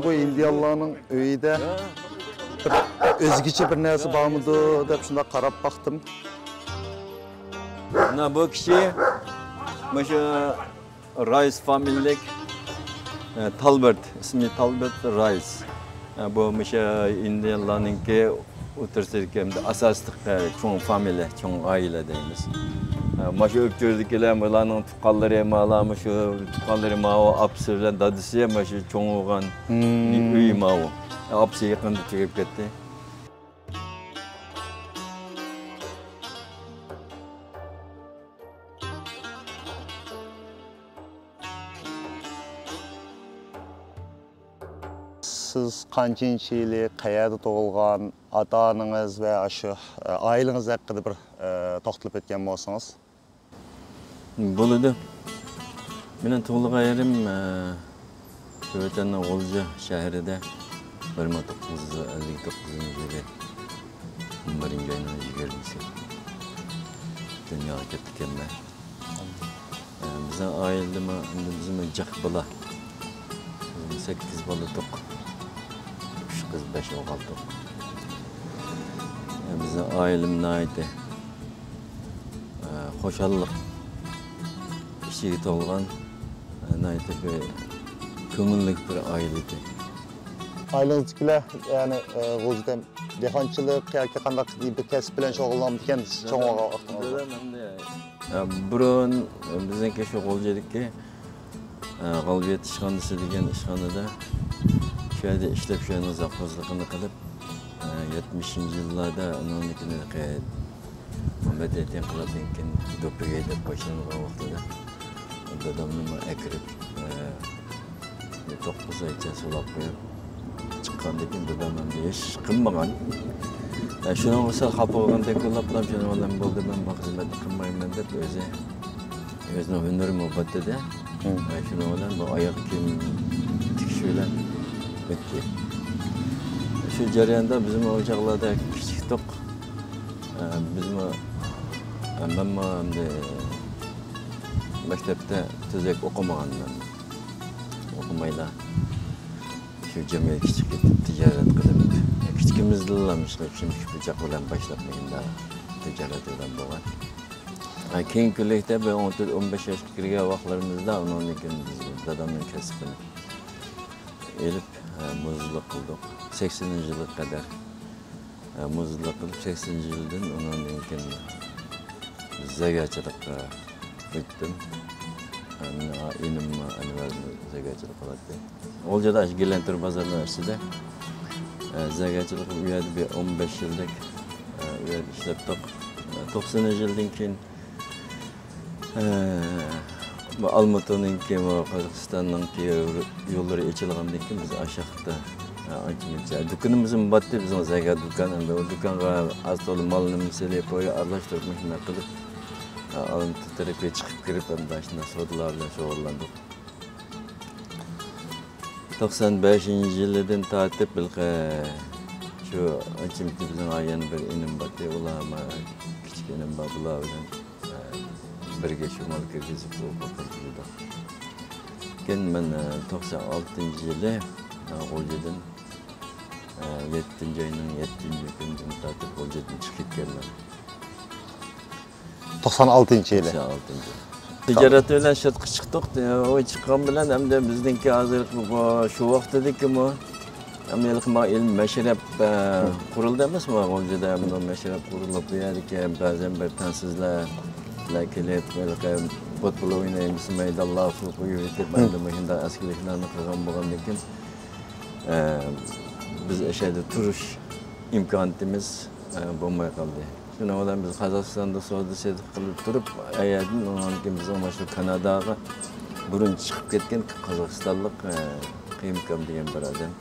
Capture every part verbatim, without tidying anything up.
بۇ ئىندىيانلارنىڭ ئۆيىدە بىر ئۆزگىچە بىر نەرسە بارمىدۇ دەپ شۇنداق قاراپ باقتىم. مانا بۇ كىشى مۇشۇ رايس فامىلىلىك، ئە، تالبېرت، ئىسمى تالبېرت رايس. ئە، بۇ مۇشۇ ئىندىيانلارنىڭكى ئوتتۇرىسىدىكى ئەمدى ئاساسلىق، ئە، چوڭ فامىلە، چوڭ ئائىلە دەيمىز. ئە، مانا شۇ ئۆپچۈردىكىلەر، بۇلارنىڭ تۇغقانلىرى، مانا مۇشۇ تۇغقانلىرى، ماۋۇ ئاپىسى بىلەن دادىسى مانا شۇ چوڭ بولغان ئۆي ماۋۇ. ئاپىسى يېقىندا تۈگەپ كەتتى. سىز قانچىنچى يىلى، قەيەردە تۇغۇلغان، ئاتا-ئانىڭىز ۋە ئاشۇ، ئە، ئائىلىڭىز ھەققىدە بىر، ئە، توختىلىپ ئۆتكەن بولسىڭىز؟ بولىدۇ. مېنىڭ تۇغۇلغان يېرىم، ئە، شۇ ۋەتەننىڭ غۇلجا شەھىرىدە بىر مىڭ توققۇز يۈز ئەللىك توققۇزىنچى يىلى ئون بىرىنچى ئاينىڭ يىگىرمىسى دۇنياغا كەپتىكەنمەن. ئە، بىزنىڭ ئائىلىدىمۇ، ئەمدى بىزمۇ جىق بالا. بىزمۇ سەككىز بالا ئىدۇق. ئۈچ قىز، بەش ئوغۇل ئىدۇق. ئە، بىزنىڭ ئائىلىمىز ناھايىتى ئە، خۇشاللىق ئىچىگە تولغان، ئە، ناھايىتى بىر كۆڭۈللۈك بىر ئائىلە ئىدى. ئائىلىڭىزدىكىلەر، يەنى، ئە، غۇلجىدا دېھقانچىلىق ياكى قانداق بىر كەسىپ بىلەن شۇغۇللانمىدىكەن، سىز چوڭ بولغان ۋاقتىڭىزدا؟ دادام ئەمدى، ئە، بۇرۇن بىزنىڭكى شۇ غۇلجىدىكى ئە، غالىبىيەت ئىشخانىسى دېگەن ئىشخانىدا شۇ يەردە ئىشلەپ، شۇ يەرنىڭ زاپوزلۇقىنى قىلىپ، ئە، يەتمىشىنچى يىللاردا ئۇنىڭدىن كېيىن ھېلىقى مەدەنىيەت ئىنقىلابىدىن كېيىن دوپپىگەي دەپ باشلانغان ۋاقتىدا دادامنىمۇ ئەكىرىپ، ئە، بىر توققۇز ئايچە سولاپ قويۇپ، چىققاندىن كېيىن دادام ئەمدى ھېچ قىلمىغان. ئە، شۇنىڭغا سەل خاپا بولغاندەك بولۇپلا، شۇنىڭ بىلەن بولدى، مەن بۇ خىزمەتنى قىلمايمەن دەپ ئۆزى ئۆزىنىڭ ھۈنىرى مۇھەببىتىدە، مم. ئە، شۇنىڭ بىلەن بۇ ئاياغ كىيىم تىكىش بىلەن ئۆتتى. شۇ جەرياندا بىزمۇ ئۇ چاغلاردا كىچىك ئىدۇق. ئە، بىزمۇ، ئە، مەنمۇ ئەمدى مەكتەپتە تۈزۈك ئوقۇمىغانمەن. ئوقۇمايلا شۇ جامائەتكە چىقىپ كېتىپ، تىجارەت قىلىپ، كىچىكىمىزدىنلا مۇشۇ چۈمۈچۈك پىچاق بىلەن باشلاپ، مۇشۇنداق تىجارەت بىلەن بولغان. ھە، كېيىنكى كۈنلۈكتە بىر ئون تۆت، ئون بەش ياشقا كىرگەن ۋاقىتلىرىمىزدا ئۇنىڭدىن كېيىن بىز دادامنىڭ كەسپىنى ئېلىپ، ھە، مۇزدۇلۇق قىلدۇق. سەكسىنىنچى يىلغا قەدەر، ھە، مۇزدۇلۇق قىلىپ، سەكسىنىنچى يىلدىن ئۇنىڭدىن كېيىن زەرگەرچىلىكقا ئۆتتۈم. ھە، مېنىڭ ئىنىم ئەنۋەر زەرگەرچىلىك قىلاتتى. غۇلجىدا ئاشۇ گىلەنتۇر بازىرىنىڭ ئىچىدە، ئە، زەرگەرچىلىك قىلىپ، ئۇ يەردە بىر ئون بەش يىلدەك، ئە، ئۇ يەردە ئىشلەپتۇق. ئە، توقسىنىنچى يىلدىن كېيىن، ئە، بۇ ئالمۇتىنىڭكى، بۇ قازاقىستاننىڭكى يوللىرى ئېچىلغاندىن كېيىن بىز ئاشاقتا، ئە، ئانچە-مۇنچە دۇكىنىمىزمۇ بارتتى، بىزنىڭ زەرگەر دۇكان. ئەمدى ئۇ دۇكانغا ئاز-تولا مالنى سېلىپ، ئارىلاشتۇرۇپ، مۇشۇنداق قىلىپ، ئە، ئالمۇتا تەرەپكە چىقىپ كىرىپ، ئەمدى ئاشۇنداق سودىلار بىلەن شۇغۇللاندۇق. توقسان بەشىنچى يىلىدىن تارتىپ ھېلىقى شۇ ئانچە-مۇنچە بىزنىڭ يەنە بىر ئىنىم بارتى، ئۇلار، كىچىك ئىنىم بار، بۇلار بىلەن، ئە، بىرگە شۇ مال كىرگۈزۈپ، ئۇ باققان كېلىدۇ. كېيىن مەن، ئە، توقسان ئالتىنچى يىلى، ئە، غۇلجىدىن، ئە، يەتتىنچى ئاينىڭ يەتتىنچى كۈنىدىن تارتىپ غۇلجىدىن چىقىپ كەتكەنمەن. توقسان ئالتىنچى يىلى. توقسان ئالتىنچى. تىجارەت بىلەن سىرتقا چىقتۇق. ئۇ چىققان بىلەن ئەمدى بىزنىڭكى ھازىرقى بۇ، شۇ ۋاقتىدىكىمۇ، ئەمدى ھېلىقى ما ئىلمىي مەشرەپ، ئە، قۇرۇلدى ئەمەسمۇ؟ غۇلجىدا ئەمدى مەشرەپ قۇرۇلۇپ، بۇ يەردىكى بەزەن بىر تەڭسىزلەر، لەر كېلىپ، ھېلىقى پۇتبول ئوينايمىز، مەيدانلارغا پۇل قويۇۋېتىپ، ئەمدى مۇشۇنداق ئەسكىلىكلەرنى قىلغان بولغاندىن كېيىن، ئە، بىز ئەشەدە تۇرۇش ئىمكانىيىتىمىز، ئە، بولماي قالدى. شۇنىڭ بىلەن بىز قازاقىستاندا سودا سېتىق قىلىپ تۇرۇپ، ئەيەردىن ئۇنىڭدىن كېيىن بىزنىڭ مانا شۇ كاناداغا بۇرۇن چىقىپ كەتكەن قازاقىستانلىق، ئە، قېيۇمكام دېگەن بىر ئادەم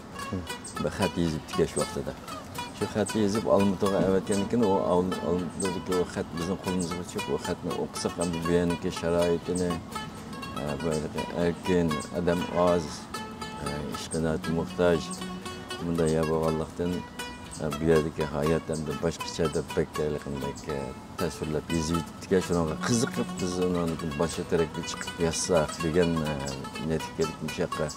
بىر خەت يېزىپتىكەن شۇ ۋاقتىدا. شۇ خەتنى يېزىپ ئالمۇتىغا ئەۋەتكەندىن كېيىن، ئۇ ئال-، ئالمۇتىدىكى ئۇ خەت بىزنىڭ قولىمىزغا چۈشۈپ، ئۇ خەتنى ئوقۇساق، ئەمدى بۇ يەرنىڭكى شارائىتىنى، ئە، بۇ يەردىكى ئەركىن، ئادەم ئاز، ئە، ئىشقا ناھايىتى موھتاج، بۇنداق يەر بولغانلىقتىن، ئە، بۇ يەردىكى ھايات ئەمدى باشقىچە دەپ بەك ھېلىقىندەك، ئە، تەسۋىرلەپ يېزىۋېتىپتىكەن. شۇنىڭغا قىزىقىپ، بىز ئۇنىڭ باشقا تەرەپكە چىقىپ يازساق دېگەن، ئە، نىيەتكە كېلىپ، مۇشۇ ياققا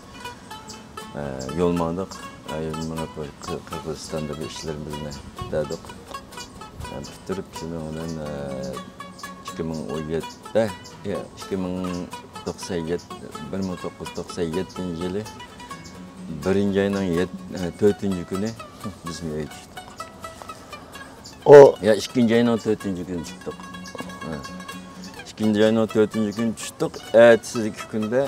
ئە، يول ماڭدۇق. ئە، يول مېڭىپ، بىر قى-، قىرغىزىستاندا بىر ئىشلىرىمىزنى پۈتتۈردۇق. ئە، پۈتتۈرۈپ، شۇنىڭ بىلەن، ئە، ئىككى مىڭ ئون يەتتە، يا، ئىككى مىڭ توقسان يەتتە، بىر مىڭ توققۇز يۈز توقسان يەتتىنچى يىلى بىرىنچى ئاينىڭ يەت-، ئە، تۆتىنچى كۈنى بىز ئۆيگە چۈشتۇق. ئۇ يا، ئىككىنچى ئاينىڭ تۆتىنچى كۈنى چىقتۇق. ھە. ئىككىنچى ئاينىڭ تۆتىنچى كۈنى چىقتۇق. ئەتىسىدىكى كۈندە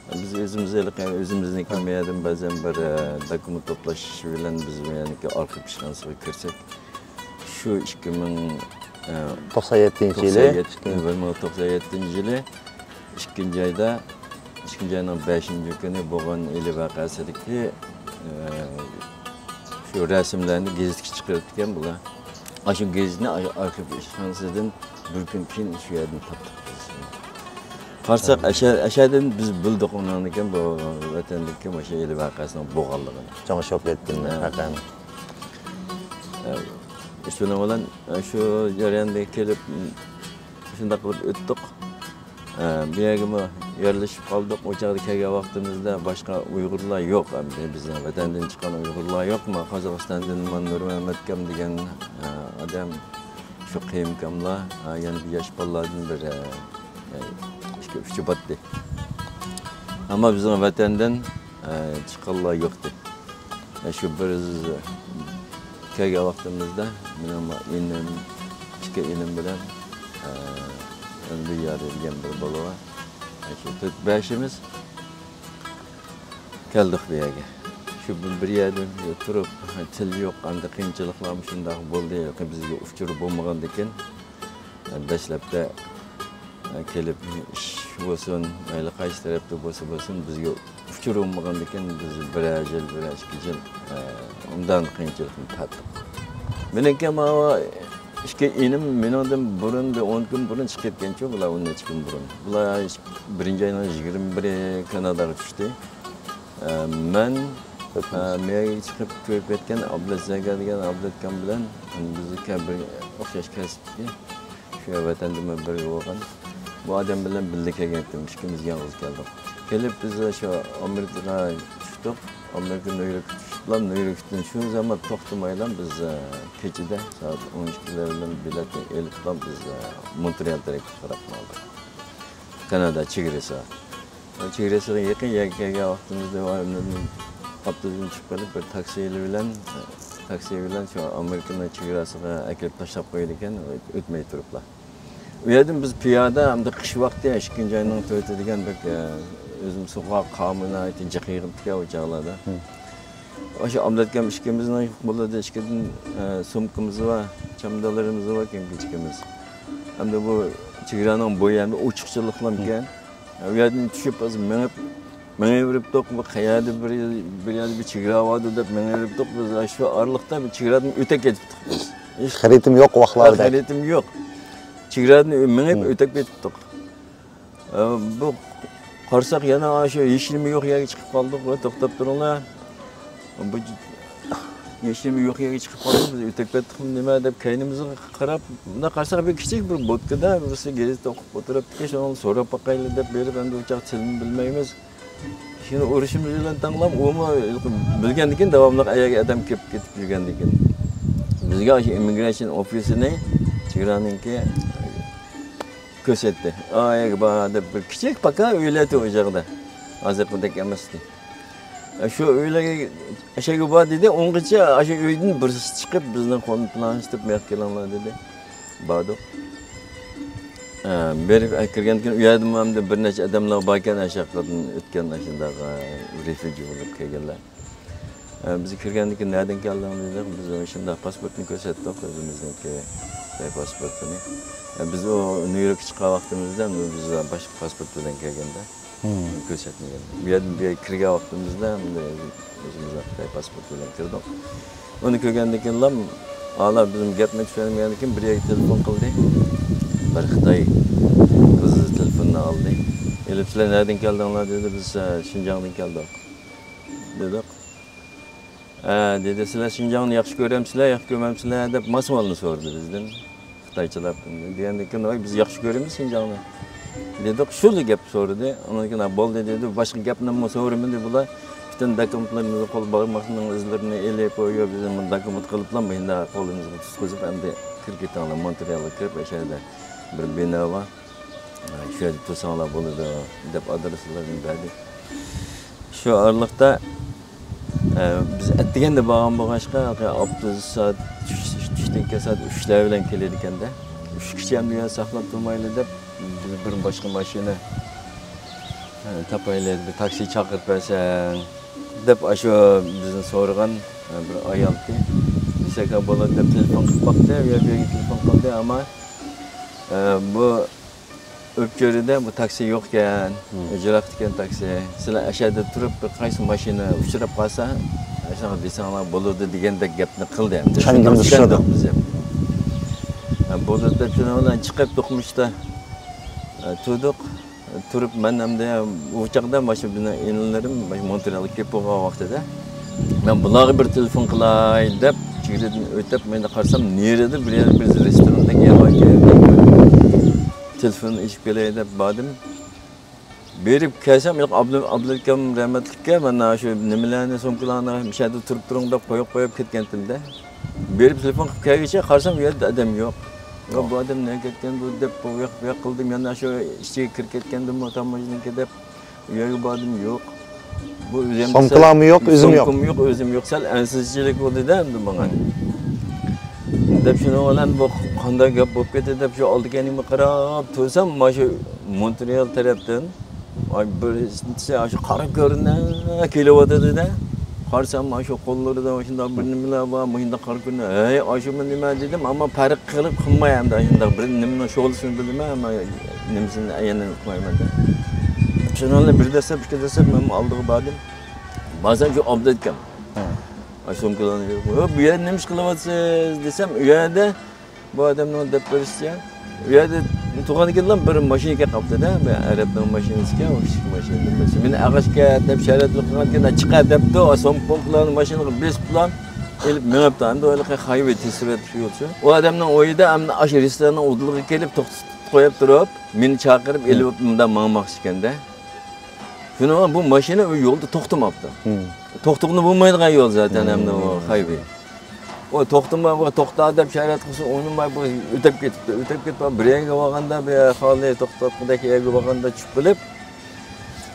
بىز ئۆزىمىز ھېلىقى ئۆزىمىزنىڭكى ھە. مۇ يەردىن بەزەن بىر، ئە، دوكۇمېنت توپلاش بىلەن بىز مۇ يەردىكى ئارخىپ ئىشخانىسىغا كىرسەك، شۇ ئىككى مىڭ، ئە، توقسان يەتتىنچى يىلى. توقسان يەتتە، بىر مىڭ توقسان يەتتىنچى يىلى ئىككىنچى ئايدا، ئىككىنچى ئاينىڭ بەشىنچى كۈنى بولغان ئىلى ۋەقەسىدىكى، ئە، شۇ رەسىملەرنى گېزىتكە چىقىرىپتىكەن بۇلار. ئاشۇ گېزىتنى ئاشۇ ئارخىپ ئىشخانىسىدىن بىر كۈن كېيىن شۇ يەردىن تاپتۇق بىز. قارىساق، ھە. ئەشە-، ئەشەدىن بىز بىلدۇق ئۇنىڭدىكىن بۇ ۋەتەندىكى مۇشۇ ئىلى ۋەقەسىنىڭ بولغانلىقىنى. جاڭ شوپيەتتىن ھە. ھەقەن. ئە، شۇنىڭ بىلەن، ئە، شۇ جەرياندا كېلىپ، شۇنداق قىلىپ ئۆتتۇق. ئە، بۇ يەرگىمۇ يەرلىشىپ قالدۇق. ئۇ چاغدا كەلگەن ۋاقتىمىزدا باشقا ئۇيغۇرلار يوق. ئەمدى بىزنىڭ ۋەتەندىن چىققان ئۇيغۇرلار يوق. مانا قازاقىستاندىن مانا نۇرمەمەتكەم دېگەن، ئە، ئادەم، شۇ قېيۇمكاملار، ئە، يەنە بىر ياش بالىلاردىن بىر، ئە، ئە، ئىككى، ئۈچى باتتى. ئەمما بىزنىڭ ۋەتەندىن، ئە، چىققانلار يوقتى. ئە، شۇ بىر كەلگەن ۋاقتىمىزدا مېنىڭ ئىنىم، ئىككى ئىنىم بىلەن، ئە، يەنە بىر يارى دېگەن بىر بالا بار. ئە، شۇ تۆت، بەشىمىز كەلدۇق بۇ يەرگە. شۇ بىر، بىر يەردە تۇرۇپ، تىل يوق، ئەمدى قىيىنچىلىقلارمۇ شۇنداق بولدى. بىزگە ئۇچۇر بولمىغاندىكىن، دەسلەپتە، كېلىپ ئىش بولسۇن، مەيلى قايسى تەرەپتە بولسا بولسۇن، بىزگە ئۇچۇر بولمىغاندىكىن، بىز بىرەر يىل، بىرەر ئىككى يىل، ئۇنداق قىيىنچىلىقنى تارتتۇق. مېنىڭكى ماۋۇ ئىككى ئىنىم مېنىڭدىن بۇرۇن، بىر ئون كۈن بۇرۇن چىقىپ كەتكەنچۇ، بۇلار ئون نەچچە كۈن بۇرۇن. بۇلار بىرىنچى ئاينىڭ يىگىرمە بىرى كاناداغا چۈشتى. ئە، مەن، ئە، مېيەگە چىقىپ كۆرۈپ كەتكەن ئابلەت زەگە دېگەن ئابلەتكام بىلەن بىزنىڭكى بىر ئوخشاش كەسىپتىكى، شۇ ۋەتەندىمۇ بىرگە بولغان. بۇ ئادەم بىلەن بىللە كەلگەنتىم، ئىككىمىز يالغۇز كەلدۇق. كېلىپ بىز شۇ ئامېرىكىغا چۈشتۇق. ئامېرىكا نيۇ يوركقا چۈشۈپلا، نيۇ يوركتىن شۇ زامان توختىمايلا بىز، ئە، كېچىدە سائەت ئون ئىككىلەر بىلەن بېلەتنى ئېلىپلا بىز، ئە، مونترېئال تەرەپكە قاراپ ماڭدۇق. كانادا چېگرىسىغا. چېگرىسىغا يېقىن يەرگە كەلگەن ۋاقتىمىزدا ئاپتوبۇستىن چۈشۈپ قېلىپ، بىر تاكسى بىلەن، تاكسى بىلەن شۇ ئامېرىكىنىڭ چېگراسىغا ئەكېلىپ تاشلاپ قويىدىكەن، ئۆتمەي تۇرۇپلا. ئۇ يەردىن بىز پىيادە، ئەمدى قىش ۋاقتى، ئىككىنچى ئاينىڭ تۆتى دېگەن بەك، ئە، ئۆزۈم سوغۇق، قارمۇ ناھايىتى جىق يېغىپتىكەن ئۇ چاغلاردا. ھە. ئاشۇ ئابلەتكەم ئىككىمىزنىڭ قولىدا ئىككىدىن، ئە، سومكىمىز بار، چامادانلىرىمىز بار، كىيىم-كېچىكىمىز. ئەمدى بۇ چېگرانىڭ بويى ئەمدى ئوچۇقچىلىقلامكەن. ئۇ يەردىن چۈشۈپ، ھازىر مېڭىپ، مېڭىۋېرىپتۇق. بۇ قەيەردە بىر، بىر يەردە بىر چېگرا باردۇ دەپ مېڭىۋېرىپتۇق. بىز شۇ ئارىلىقتا بىر چېگرادىن ئۆتۈپ كېتىپتۇق بىز. خەرىتىم يوق ۋاقلاردا. خەرىتىم يوق. چېگرادىن مېڭىپ ئۆتۈپ كېتىپتۇق. ئە، بۇ قارىساق يەنە شۇ ھېچنېمە يوق يەرگە چىقىپ قالدۇق، توختاپ تۇرۇڭلار. بۇ ھېچنېمە يوق يەرگە چىقىپ قالدۇق، بىز ئۆتۈپ كەتتۇقمۇ نېمە دەپ كەينىمىزگە قاراپ، مۇنداق قارىساق بىر كىچىك بىر بودكىدا بىرسى گېزىت ئوقۇپ ئولتۇرۇپتىكەن، شۇنىڭدىن سوراپ باقايلى دەپ بېرىپ، ئەمدى ئۇ چاغ تىلمۇ بىلمەيمىز. شۇنى ئۇرۇشىمىز بىلەن تەڭلا ئۇمۇ بىلگەندىكىن، داۋاملىق ئەيەرگە ئادەم كېلىپ كېتىپ يۈرگەندىكىن، بىزگە شۇ ئىممىگراتسىيە ئوفىسىنى، چېگرانىڭكى كۆرسەتتى. ئايەگە بار دەپ بىر كىچىك پاكا ئۆيلەر ئۇ چاغدا. ھازىرقىدەك ئەمەستى. شۇ ئۆيلەرگە، ئەشەگە بار دېدى. ئۇنغىچە ئاشۇ ئۆيدىن بىرسى چىقىپ، بىزنى قولنى پىلانىشتىپ، مېياققا كېلىڭلار دېدى. باردۇق. ئە، بېرىپ كىرگەندىن كېيىن، ئۇ يەردىمۇ ئەمدى بىر نەچچە ئادەملەر باركەن، ئاشۇ ياقتىن ئۆتكەن، ئاشۇنداق، ئە، رېفۇجى بولۇپ كەلگەنلەر. ئە، بىز كىرگەندىن كېيىن، «نەدىن كەلدىڭ؟» دېدۇق. بىز شۇنداق پاسپورتنى كۆرسەتتۇق، ئۆزىمىزنىڭكى خىتاي پاسپورتىنى. ئە، بىز ئۇ نيۇ يوركقا چىققان ۋاقتىمىزدا، بىز باشقا پاسپورت بىلەن كەلگەندە، كۆرسەتمىگەن. بۇ يەردىن بۇ يەرگە كىرگەن ۋاقتىمىزدا، ئەمدى ئۆزىمىزنىڭ خىتاي پاسپورتى بىلەن كىردۇق. ئۇنى كۆرگەندىن كېيىنلا، ئالا بىزمۇ گەپنى چۈشەنمىگەندىن كېيىن، بىر يەرگە تېلېفون قىلدى. بىر خىتاي قىزى تېلېفوننى ئالدى. ئېلىپ، «سىلەر نەدىن كەلدىڭلار؟» دېدى. «بىز، ئە، شىنجاڭدىن كەلدۇق» دېدۇق. «ھە،» دېدى، «سىلەر شىنجاڭنى ياخشى كۆرەمسىلەر، ياخشى كۆرمەمسىلەر؟» دەپ ماسمالنى سورىدى بىزدىن. خىتايچىلار دېگەندىن كېيىن، «ۋاي، بىز ياخشى كۆرىمىز شىنجاڭنى» دېدۇق. شۇلا گەپ سورىدى. ئۇنىڭدىن كېيىن، «ھە، بولدى» دېدى. باشقا گەپنىمۇ سورىمىدى. بۇلار پۈتۈن دوكۇمېنتلىرىمىزنى، قول بارماقنىڭ ئىزلىرىنى ئېلىپ، ئۇ يەر بىزنى دوكۇمېنت قىلىپلا مۇشۇنداق قولىمىزغا تۇتقۇزۇپ، ئەمدى كىرگۈزۈڭلار، مونترېئالغا كىرىپ، ئاشۇ يەردە بىر بىنا بار. شۇ يەردە تۇرساڭلار بولىدۇ، دەپ ئادرېسلىرىنى بەردى. شۇ ئارىلىقتا، ئە، بىز ئەتىگەندە بارغان بولغاچقا، ئاپتوبۇس سائەت چۈش-، چۈشتىن كېيىن سائەت ئۈچلەر بىلەن كېلىدىكەن-دە. ئۈچكىچە ئەمدى يەنە ساقلاپ تۇرمايلى دەپ، بىز بىر باشقا ماشىنا، ئە، تاپايلى، بىر تاكسى چاقىرىپ بەرسەڭ، دەپ ئاشۇ بىزنى سورىغان، ئە، بىر ئايالكى. دېسەك، ھە، بولىدۇ دەپ تېلېفون قىلىپ باقتى، يا بۇ يەرگە تېلېفون قىلدى، ئەمما، ئە، بۇ ئۆپچۆرىدە بۇ تاكسى يوقكەن، مم. ئىجراقتىكەن تاكسى. سىلەر ئەشەدە تۇرۇپ، بىر قايسى ماشىنا ئۇچراپ قالسا، ئەشۇنىڭغا دېسەڭلار بولىدۇ دېگەندەك گەپنى قىلدى ئەمدى. چۈشەندىم، شۇنداق چۈشەندىم. چۈشەندۇق بىز ھەم. ھە، بولىدۇ دەپ شۇنىڭ بىلەن چىقىپ دوقمۇشتا، ھە، تۇردۇق. تۇرۇپ مەن ئەمدى ئۇ چاغدا ماشۇ بىزنىڭ ئىنىلىرىم ماشۇ مونترېئالغا كېلىپ بولغان ۋاقتىدا، مەن بۇلارغا بىر تېلېفون قىلاي دەپ، چېگرىدىن ئۆتۈپ، مەن قارىسام، نېرىدا بىر يەر، بىر رېستوراندا يەر بار ئىكەن. تېلېفون ئېچىپ كېلەي دەپ باردىم. بېرىپ كەلسەم، ياق، ئابلا-، ئابلىكام رەھمەتلىككە مانا شۇ نېمىلەرنى، سومكىلارنى مۇشۇ يەردە تۇرۇپ تۇرۇڭ دەپ قويۇپ، قويۇپ كەتكەنتىم-دە. بېرىپ تېلېفون قىلىپ كەلگۈچە قارىسام، ئۇ يەردە ئادەم يوق. يا، بۇ ئادەم نەگە كەتكەن بۇ دەپ، بۇ ياق، بۇ ياق قىلدىم. يەنە شۇ ئىچىگە كىرىپ كەتكەندىمۇ تاموژنىكى دەپ، ئۇ يەرگە باردىم، يوق. بۇ ئۆزۈم سومكىلارمۇ يوق، ئۆزۈم يوق. سومكىمۇ يوق، ئۆزۈم يوق. سەل ئەنسىزچىلىك بولدى-دە ئەمدى ماڭا. دەپ شۇنىڭ بىلەن بۇ قانداق گەپ بولۇپ كېتى دەپ شۇ ئالدى كەينىمگە قاراپ تۇرسام، مانا شۇ مونترېئال تەرەپتىن، ئاي، بىرسى ئاشۇ قارا كۆرۈنە كېلىۋاتىدۇ-دە. قارىسام، مانا شۇ قوللىرىدا شۇنداق بىر نېمىلەر بار، مۇشۇنداق قارا كۆرۈنە. ھەي، ئاشۇمۇ نېمە دېدىم، ئەمما پەرق قىلىپ قىلماي ئەمدى، شۇنداق بىر نېمىنىڭ شولىسىنى بىلىمەن، ئەمما نېمىسىنى ئەينەن ئۇقمايمەن-دە. شۇنىڭ بىلەن بىر دەسسەپ، ئىككى دەسسەپ مەن ئالدىغا باردىم. بارسام شۇ ئابلىكام. ھە. ئاشۇ سومكىلارنى، «ھو، بۇ يەردە نېمە ئىش قىلىۋاتىسىز؟» دېسەم، ئۇ يەردە بۇ ئادەمنىڭ دەپ بېرىشىچە، ئۇ يەردە تۇرغاندىن كېيىنلا بىر ماشىنا كەپ قاپتۇ-دە، بىر ئەرەبنىڭ ماشىنىسىكەن، ئۇ كىچىك ماشىنا، بىر ماشىنا. مېنى ئاغاچكە دەپ شارائىتلىق قىلغاندىكىن، «چىقە» دەپتۇ، سومكىلارنى ماشىنىغا بېسىپلا ئېلىپ مېڭىپتۇ. ئەمدى ھېلىقى خايۋېي تېز سۈرئەتلىك يولچۇ. ئۇ ئادەمنىڭ ئويىدا ئەمدى ئاشۇ رېستوراننىڭ ئۇدۇلىغا كېلىپ توختىتىپ قويۇپ تۇرۇپ، مېنى چاقىرىپ ئېلىپ مۇنداق ماڭماقچىكەن-دە. شۇنىڭ بىلەن بۇ ماشىنا ئۇ يولدا توختىماپتۇ. مم. توختىغىلى بولمايدىغان يول زاتەن، مم. ئەمدى ئۇ خايۋېي. ئۇ توختىماي، بۇ توختا دەپ شارائىت قىلسا، ئۇنىماي بۇ ئۆتۈپ كېتىپتۇ. ئۆتۈپ كېتىپ، بىر يەرگە بارغاندا، بىر خالىي توختاتقۇدەك يەرگە بارغاندا چۈشۈپ قېلىپ،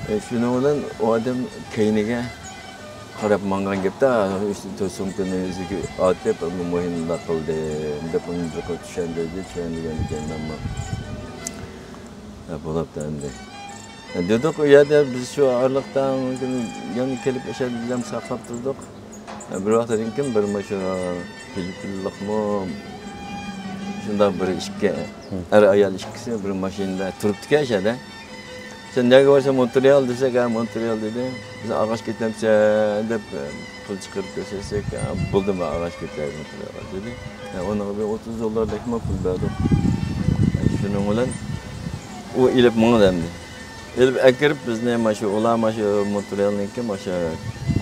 ئە، شۇنىڭ بىلەن ئۇ ئادەم كەينىگە قاراپ ماڭغان گەپتە، ئۈستى سومكىنى ئۆزىگە ئارتىپ، مۇنداق قىلدىم دەپ ئۇنى بىر قىز چۈشەندۈردى، چۈشەندۈرگەندىن كېيىن مەنمۇ، ئە، بولاپتۇ ئەمدى. دېدۇق، ئۇ يەردە بىز شۇ ئارىلىقتا يەنە كېلىپ ئاشۇ بىلەن ساقلاپ تۇردۇق. بىر ۋاقىتتىن كېيىن بىر مۇشۇ فىلىپپىنلىقمۇ شۇنداق بىر ئىككى، ھە. ئەر-ئايال ئىككىسى بىر ماشىنىدا تۇرۇپتىكەن ئاشۇ يەردە. «سەن نەگە بارىسەن؟» «مونترېئال» دېسەك، «ھە، مونترېئال» دېدى. «بىز ئاغاچ كېتەمسەن؟» دەپ پۇل چىقىرىپ كۆرسەتسەك، «ھە، بولدىمۇ، ئاغاچ كېتەي مونترېئالغا» دېدى. ھە، ئۇنىڭغا بىر ئوتتۇز دوللاردەكمۇ پۇل بەردۇق. شۇنىڭ بىلەن ئۇ ئېلىپ ماڭدى ئەمدى. ئېلىپ ئەكىرىپ بىزنى مانا شۇ، ئۇلار مانا شۇ مونترېئالنىڭكى مانا شۇ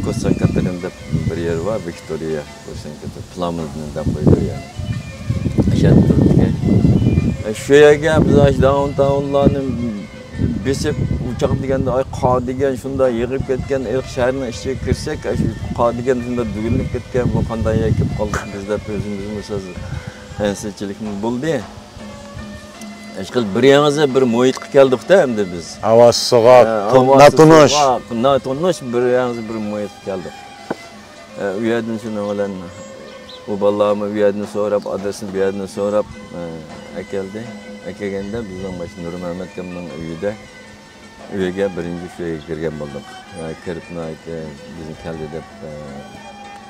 كوسان كاترىنا دەپ بىر يەر بار، ۋىكتورىيە كوسان كاترىنا، پلامېدنى دەپ قويىدۇ يەنى. ئاشۇ يەردە تۇرىدىكەن. ئە، شۇ يەرگە بىز ئاشۇ داۋنتاۋنلارنى بېسىپ، ئۇ چاغ دېگەندە، ئاي، قار دېگەن شۇنداق يېغىپ كەتكەن، ئېرىق شەھەرنىڭ ئىچىگە كىرسەك، ئاشۇ قار دېگەن شۇنداق دۈگىلىنىپ كەتكەن، بۇ قانداق يەرگە كېلىپ قالدۇق بىز دەپ ئۆزىمىزمۇ سەل ئەنسىزچىلىكمۇ بولدى. ئىشقىلىپ بىر يېڭىسى بىر مۇھىتقا كەلدۇقتە ئەمدى بىز. ھاۋاسى سوغۇق، ھە، تون-، ھاۋاسى ناتونۇش. سوغۇق، ناتونۇش، بىر يېڭىسى بىر مۇھىتقا كەلدۇق. ئە، ئۇ يەردىن شۇنىڭ بىلەن ئۇ بالىلارمۇ ئۇ يەردىن سوراپ، ئادرېسنى بۇ يەردىن سوراپ، ئە، ئەكەلدى. ئەكەلگەندە بىزنىڭ مانا شۇ نۇرمەمەت ئاكامنىڭ ئۆيىدە، ئۆيىگە بىرىنچى شۇ يەرگە كىرگەن بولدۇق. ئە، كىرىپ ناھايىتى بىزنى كەلدى دەپ، ئە،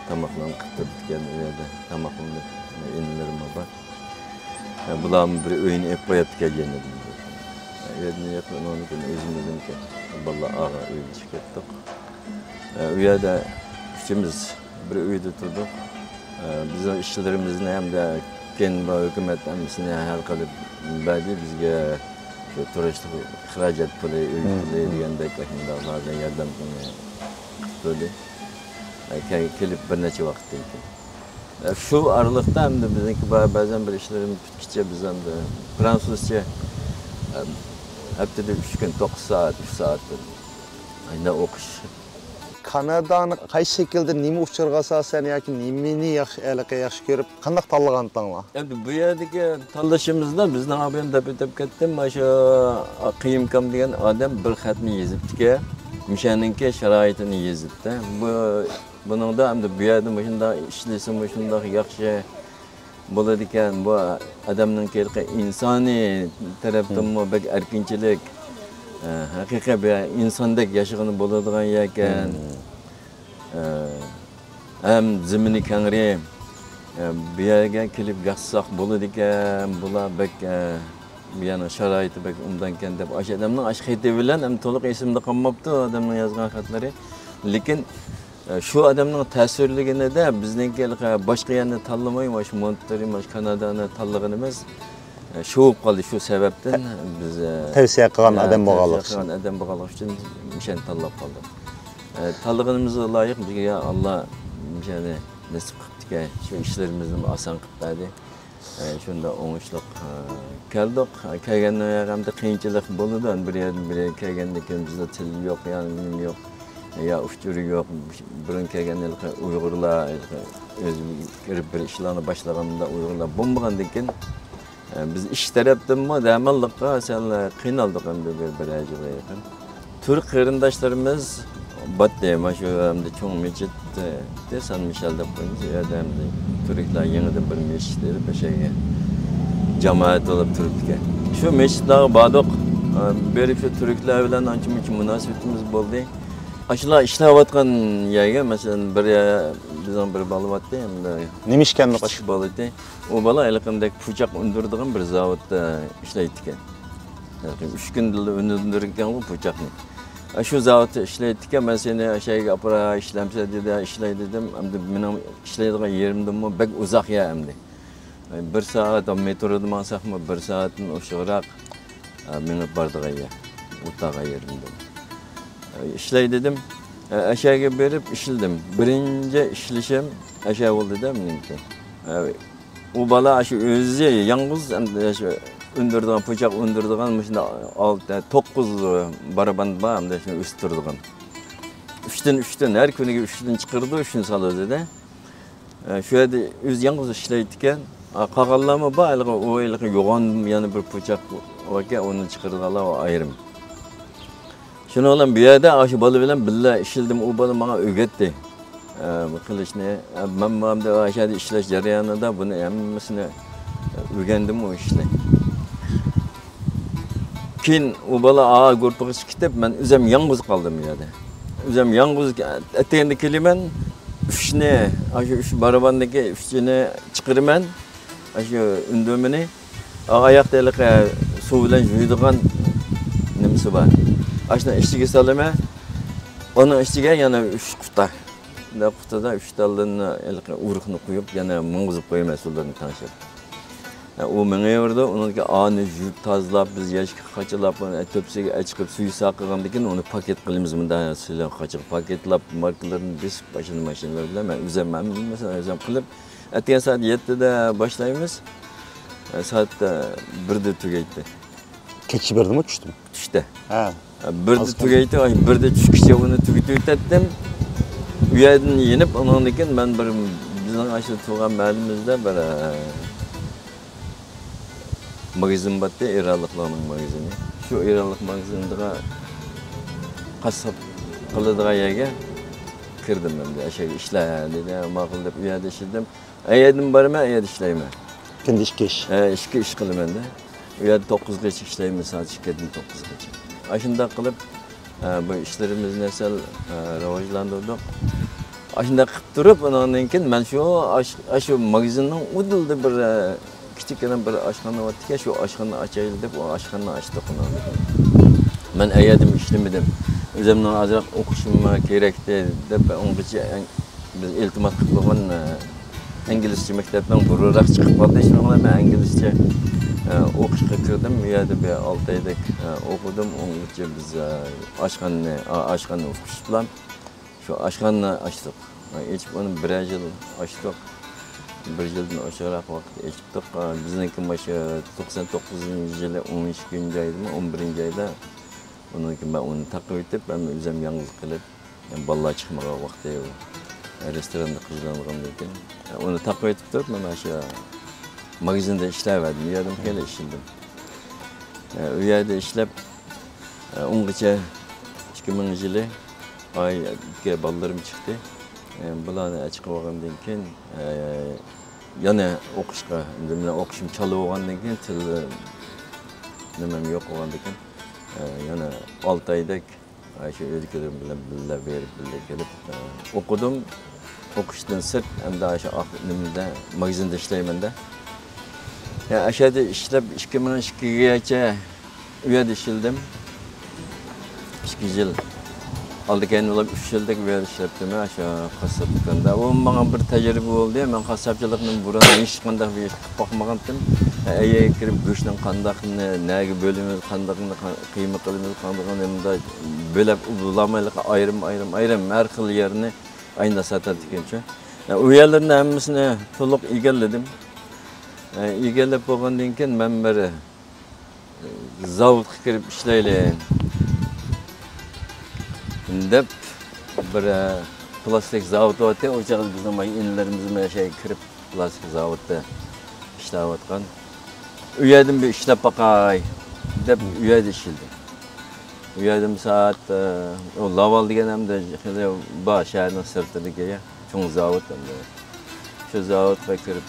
تاماقلارنى قىلىپ تۇرۇپتىكەن ئۇ يەردە. تاماقلىرىنى ئىنىلىرىمۇ بار. ئە، بۇلارمۇ بىر ئۆينى ئېلىپ قويۇپتىكەن يەنە. ئە، ئۆينى ئېلىپ قويغاندىن كېيىن ئۆزىمىزنىڭكى بالىلار ئاغا ئۆيلىشىپ كەتتۇق. ئە، ئۇ يەردە ئۈچىمىز بىر ئۆيدە تۇردۇق. ئە، بىزنىڭ ئىشلىرىمىزنى ھەمدە كېيىن بۇ ھۆكۈمەت ھەممىسىنى ھەل قىلىپ بەردى بىزگە. شۇ تۇرۇشلۇق خىراجەت پۇلى، ئۆي مم. پۇلى دېگەندەك ئاشۇنداقلاردا ياردەم قىلىپ تۇردى. ئە، كەي-، كېلىپ بىر نەچچە ۋاقىتتىن كېيىن. ئە، شۇ ئارىلىقتا ئەمدى بىزنىڭكى بار، بەزەن بىر ئىشلىرىمىز پۈتكىچە بىز ئەمدى فرانسۇزچە، ئە، ھەپتىدە ئۈچ كۈن، توققۇز سائەت، ئۈچ سائەتتىن ئاينا ئوقۇش. كانادانى قايسى شەكىلدە، نېمە ئۇچۇرغا ئاساسەن ياكى نېمىنى ياخشى، ھېلىقى ياخشى كۆرۈپ، قانداق تاللىغانتىڭلار؟ ئەمدى بۇ يەردىكى تاللىشىمىزدا بىزنىڭ ئابايام دەپ ئۆتۈپ كەتتىم، ماشۇ قېيۇمكام دېگەن ئادەم بىر خەتنى يېزىپتىكەن، مۇشەنىڭكى شارائىتىنى يېزىپتۇ. بۇ، بۇنىڭدا ئەمدى بۇ يەردە مۇشۇنداق ئىشلىسە مۇشۇنداق ياخشى بولىدىكەن، بۇ ئادەمنىڭكى ھېلىقى ئىنسانىي تەرەپتىنمۇ بەك ئەركىنچىلىك، ئە، ھەقىقىي بىر ئىنساندەك ياشىغىلى بولىدىغان يەركەن. ئە، ھەم زېمىنى كەڭرى، ئە، بۇ يەرگە كېلىپ ياتساق بولىدىكەن، بۇلار بەك، ئە، بۇ يەرنىڭ شارائىتى بەك ئوبدانكەن دەپ، ئاشۇ ئادەمنىڭ ئاشۇ خېتى بىلەن، ئەمدى تولۇق ئېسىمدە قالماپتۇ ئادەمنىڭ يازغان خەتلىرى. لېكىن، ئە، شۇ ئادەمنىڭ تەسىرلىكىنىدە بىزنىڭكى ھېلىقى باشقا يەرنى تاللىماي، مانا شۇ مونترېي، مانا شۇ كانادانى تاللىغىنىمىز، ئە، شۇ بولۇپ قالدى. شۇ سەۋەبتىن بىز، ئە، تەۋسىيە قىلغان ئە، ئادەم بولغانلىقى تەۋسىيە ئۈچۈن. قىلغان ئادەم بولغانلىقى ئۈچۈن مۇشۇنى تاللاپ قالدۇق. ئە، تاللىغىنىمىزغا لايىق بىزگە يا ئاللا مۇشۇنى نېسىپ قىپتىكەن، شۇ ئىشلىرىمىزنى ئاسان قىپ بەردى. ئە، شۇنداق ئوڭۇشلۇق، ئە، كەلدۇق. كەلگەندىن ئەمدى قىيىنچىلىق بولىدۇ. بىر يەردىن بىر يەرگە كەلگەندىن كېيىن بىزدە تىل يوق، يا نېمە يوق، يا ئۇچۇر يوق. بۇرۇن كەلگەن ھېلىقى ئۇيغۇرلار ھېلىقى ئۆزى كىرىپ بىر ئىشلارنى باشلىغاندا ئۇيغۇرلار بولمىغاندىن كېيىن، ئە، بىز ئىش تەرەپتىنمۇ دەماللىققا سەل قىينالدۇق ئەمدى بىر، بىر ئاي يىلغا يېقىن. تۈرك قېرىنداشلىرىمىز باتتى، مانا شۇ ئەمدى چوڭ مەسچىت، ئە، سان مىشەل دەپ قويىمىز، ئۇ يەردە ئەمدى تۈركلەر يېڭىدىن بىر مەسچىت ئېلىپ، ئەشەگە جامائەت بولۇپ تۇرۇپتىكەن. شۇ مەسچىتلارغا باردۇق. ئە، بېرىپ شۇ تۈركلەر بىلەن ئانچە مۇنچە مۇناسىۋىتىمىز بولدى. ئاشۇلار ئىشلەۋاتقان يەرگە، مەسىلەن، بىر يەر، بىزنىڭ بىر بالا باتتى، ئەمدى نېمە ئىشكەنلىك؟ كىچىك بالا ئىدى. ئۇ بالا ھېلىقىندەك پۇچاق ئۈندۈرىدىغان بىر زاۋۇتتا ئىشلەيدىكەن. ھېلىقى ئۈسكۈندىدە ئۈندۈرىدىكەنغۇ پۇچاقنى. ئە، شۇ زاۋۇتتا ئىشلەيدىكەن، مەن سېنى ئەشەگە ئاپىراي، ئىشلەمسە دېدى، ئىشلەي دېدىم. ئەمدى مېنىڭ ئىشلەيدىغان يېرىمدىنمۇ بەك ئۇزاق يا ئەمدى. بىر سائەت مېترودا ماڭساقمۇ، بىر سائەتتىن ئوشۇقراق، ئە، مېڭىپ بارىدىغان يەر، ئولتۇرغان يېرىمدىن. ئە، ئىشلەي دېدىم. ئە، ئەشەگە بېرىپ ئىشلىدىم. بىرىنچى ئىشلىشىم ئەشە بولدى-دە مېنىڭكى. ئە، ئۇ بالا شۇ ئۆزى يالغۇز، ئەمدى شۇ ئۈندۈرىدىغان، پۇچاق ئۈندۈرىدىغان، مۇشۇنداق ئالتە، توققۇز بارابان بار، ئەمدى شۇنى ئۆستۈرىدىغان. ئۈچتىن، ئۈچتىن، ھەر كۈنىگە ئۈچتىن چىقىرىدۇ، ئۈچتىن سالىدۇ-دە. ئە، شۇ يەردە ئۆزى يالغۇز ئىشلەيدىكەن. ئا، قالغانلارمۇ بار، ھېلىقى، ئۇ ھېلىقى يوغان يەنە بىر پۇچاق باركەن، ئۇنى چىقىرىدىغانلار ئايرىم. شۇنىڭ بىلەن بۇ يەردە ئاشۇ بالا بىلەن بىللە ئىشلىدىم، ئۇ بالا ماڭا ئۆگەتتى، ئە، بۇ قىلىشنى. ئە، مەن، مەن ئاشۇ يەردە ئىشلەش جەريانىدا بۇنى ھەممىسىنى ئۆگەندىم ئۇ ئىشنى. كېيىن ئۇ بالا ئا گۇرۇپپىغا چىقىپ كېتىپ، مەن ئۆزۈم يالغۇز قالدىم بۇ يەردە. ئۆزۈم يالغۇز ئەتىگەندە كېلىمەن، ئۈچنى، ئاشۇ ئۈچ باراباندىكى ئۈچىنى چىقىرىمەن، ئاشۇ ئۈندۈرمىنى. ئا، ئاياقتا ھېلىقى سۇ بىلەن يۇيىدىغان نېمىسى بار. ئاشۇنى ئىچىگە سالىمەن. ئۇنىڭ ئىچىگە يەنە ئۈچ قۇتا. بۇنداق قۇتىدا ئۈچ تالدىن ھېلىقى ئۇرۇقنى قويۇپ، يەنە ماڭغۇزۇپ قويىمەن سۇلىرىنى تەڭشەپ. ئۇ مېڭىۋېرىدۇ، ئۇنىڭدىكى ئانى يۇيۇپ تازىلاپ، بىز يەشىككە قاچىلاپ، ئۇنى تۆپىسىگە ئەچىقىپ، سۈيى ساقىغاندىن كېيىن ئۇنى پاكېت قىلىمىز، مۇنداق سىلىغا قاچىغا پاكېتلاپ، ماركىلىرىنى بېسىپ، ماشىنا، ماشىنىلار بىلەن مەن ئۆزۈم ھەممىسىنى ئۆزۈم قىلىپ، ئەتىگەن سائەت يەتتىدە باشلايمىز، سائەت بىردە تۈگەيتتى. كېچە بىردىمۇ، چۈشتىمۇ؟ چۈشتە. ھە. بىردە تۈگەيتتى، ئاي، بىردە چۈشكىچە ئۇنى تۈگىتىۋېتەتتىم. ئۇ يەردىن يېنىپ، ئۇنىڭدىن كېيىن مەن بىر، بىزنىڭ ئاشۇ تۇغان مەھەللىمىزدە بىر، ئە، ماگىزىن بارتتى، ئىرانلىقلارنىڭ ماگىزىنى. شۇ ئىرانلىق ماگىزىنىغا قاسساپ قىلىدىغان يەرگە كىردىم ئەمدى. ئەشەگە ئىشلە دېدى، ماقۇل دەپ ئۇ يەردە ئىشلىدىم. ئەيەردىن بارىمەن، ئەيەردە ئىشلەيمەن. كۈندە ئىككى ئىش. ئە، ئىككى ئىش قىلىمەن-دە. ئۇ يەردە توققۇزغىچە ئىشلەيمەن، سائەت ئىككىدىن توققۇزغىچە. ئاشۇنداق قىلىپ، ئە، بۇ ئىشلىرىمىزنى سەل، ئە، راۋاجلاندۇردۇق. ئاشۇنداق قىلىپ تۇرۇپ، ئۇنىڭدىن كېيىن مەن شۇ، ئاش-، ئاشۇ ماگىزىننىڭ ئۇدۇلىدا بىر، ئە، كىچىككىنە بىر ئاشخانا بارتىكەن، شۇ ئاشخانىنى ئاچايلى دەپ، ئۇ ئاشخانىنى ئاچتۇق ئۇنىڭدىن كېيىن. مەن ئەيەردىمۇ ئىشلىمىدىم. ئۆزۈمنىڭ ئازراق ئوقۇشۇم كېرەكتى دەپ، ئۇنىڭغىچە بىز ئىلتىماس قىلىپ قويغان، ئە، ئىنگلىزچە مەكتەپنىڭ بۇرۇنراق چىقىپ قالدى. شۇنىڭ بىلەن مەن ئىنگلىزچە، ئە، ئوقۇشقا كىردىم. ئۇ يەردە بىر ئالتە ئايدەك، ئە، ئوقۇدۇم. ئۇنىڭغىچە بىز، ئە، ئاشخانىنى، ئا-، ئاشخانىنى ئۇقۇشۇپ بىلەن شۇ ئاشخانىنى ئاچتۇق. ئېچىپ ئۇنى بىرەر يىل ئاچتۇق. بىر يىلدىن ئوشۇقراق ۋاقىت ئېچىپتۇق. ئە، بىزنىڭكى مۇشۇ توقسان توققۇزىنچى يىلى ئون ئىككىنچى ئايدىمۇ، ئون بىرىنچى ئايدا ئۇنىڭكى مەن ئۇنى تاقىۋېتىپ، ھەم ئۆزۈم يالغۇز قىلىپ، بالىلار چىقمىغان ۋاقتى، رېستوراندا قىزىلانغاندىن كېيىن، ئۇنى تاقىۋېتىپ تۇرۇپ، مانا شۇ ماگىزىندا ئىشلەۋەردىم. ئۇ يەردىمۇ خېلى ئىشلىدىم. ئۇ يەردە ئىشلەپ، ئۇنغىچە ئىككى مىڭ يىلى ئايكە بالىلىرىم چىقتى. بۇلارنى چىقىپ ئالغاندىن كېيىن، يەنە ئوقۇشقا، ئەمدى مېنىڭ ئوقۇشۇم چالا بولغاندىن كېيىن، تىل نېمەم يوق بولغاندىكىن، يەنە ئالتە ئايدەك شۇ ئۆيدىكىلىرىم بىلەن بىللە بېرىپ، بىللە كېلىپ، ئوقۇدۇم. ئوقۇشتىن سىرت، ئەمدى شۇ ئاق-، نېمىدە، ماگىزىندا ئىشلەيمەن-دە. ئەشەدە ئىشلەپ، ئىككى مىڭ ئىككىگىچە ئۇ يەردە ئىشلىدىم. ئىككى يىل. ئالدى كەينى بولۇپ ئۈچ يىلدەك ئۇ يەردە ئىشلەپتىمەن، ئاشۇ قاسساپ دۇكاندا. ئۇ ماڭا بىر تەجرىبە بولدى. مەن قاسساپچىلىقنى بۇرۇن ھېچقانداق بىر ئىش قىلىپ باقمىغانتىم. ئەيگە كىرىپ گۆشنىڭ قانداقنى، نەگە بۆلىمىز، قانداقنى قا-، قىيما قىلىمىز، قاندىقىنى مۇنداق بۆلەپ ئۇلىمايلىق ئايرىم، ئايرىم، ئايرىم ھەر خىل يەرنى ئاينا ساتاتتىكەنچۇ. ئۇ يەرلەرنى ھەممىسىنى تولۇق ئىگىلىدىم. ئىگىلەپ بولغاندىن كېيىن مەن بىر زاۋۇتقا كىرىپ ئىشلەيلى دەپ بىر، ئە، پلاستىك زاۋۇتى بارتى. ئۇ چاغدا بىزنىڭ مانا ئىنىلىرىمىز مانا شۇ يەرگە كىرىپ پلاستىك زاۋۇتتا ئىشلەۋاتقان. ئۇ يەردىن بىر ئىشلەپ باقاي دەپ ئۇ يەردە ئىشلىدىم. ئۇ يەردە سائەت، ئە، ئۇ لاۋال دېگەن ئەمدى خېلى بار شەھەرنىڭ سىرتىدىكى چوڭ زاۋۇت ئەمدى. شۇ زاۋۇتقا كىرىپ،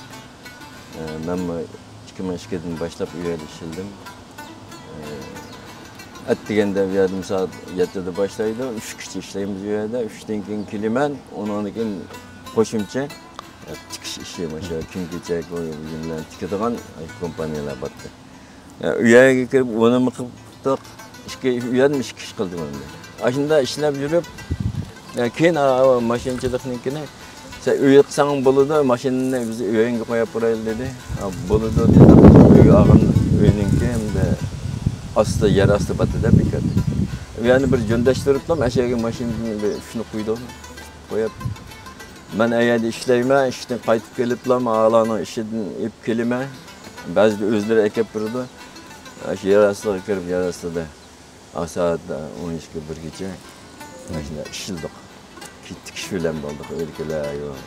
ئە، مەنمۇ ئىككى مىڭ ئىككىدىن باشلاپ ئۇ يەردە ئىشلىدىم. ئە، ئەتىگەندە ئۇ يەردە سائەت يەتتىدە باشلايدۇ، ئۈچكىچە ئىشلەيمىز ئۇ يەردە. ئۈچتىن كېيىن كېلىمەن، ئۇنىڭدىن كېيىن قوشۇمچە، ئە، تىكىش ئىشى، مانا شۇ كىيىم-كېچەك بىلەن تىكىدىغان كومپانىيەلەر بارتى. ئە، ئۇ يەرگە كىرىپ ئۇنىمۇ قىلىپ، ئىككى، ئۇ يەردىمۇ ئىككى ئىش قىلدىم ئەمدى. ئاشۇنداق ئىشلەپ يۈرۈپ، ئە، كېيىن، ئا، ماشىنىچىلىقنىڭكىنى، سەن ئۆي قىلساڭ بولىدۇ، ماشىنىنى بىز ئۆيۈڭگە قويۇپ بېرەيلى دېدى. ئا، بولىدۇ دېدۇق. ئۆيگە ئالغان، ئۆينىڭكى ئەمدى ئاستى، يەر ئاستى باتتى دەپ بىكار. يەنە بىر جۆندەشتۈرۈپلا، ئەشەگە ماشىنىنى بىر ئۈستىنى قويدۇق. قويۇپ، مەن ئەيەردە ئىشلەيمەن، ئىشتىن قايتىپ كېلىپلا، مانا ئالارنىڭ ئىشىدىن ئېلىپ كېلىمەن. بەزىدە ئۆزلىرى ئەكەپ بېرىدۇ. شۇ يەر ئاستىغا كىرىپ، يەر ئاستىدا سائەت ئون ئىككى، بىرگىچە ماشىنىدا ئىشلىدۇق. تىكىش بىلەن بولدۇق، ئۆيدىكىلەر يوق.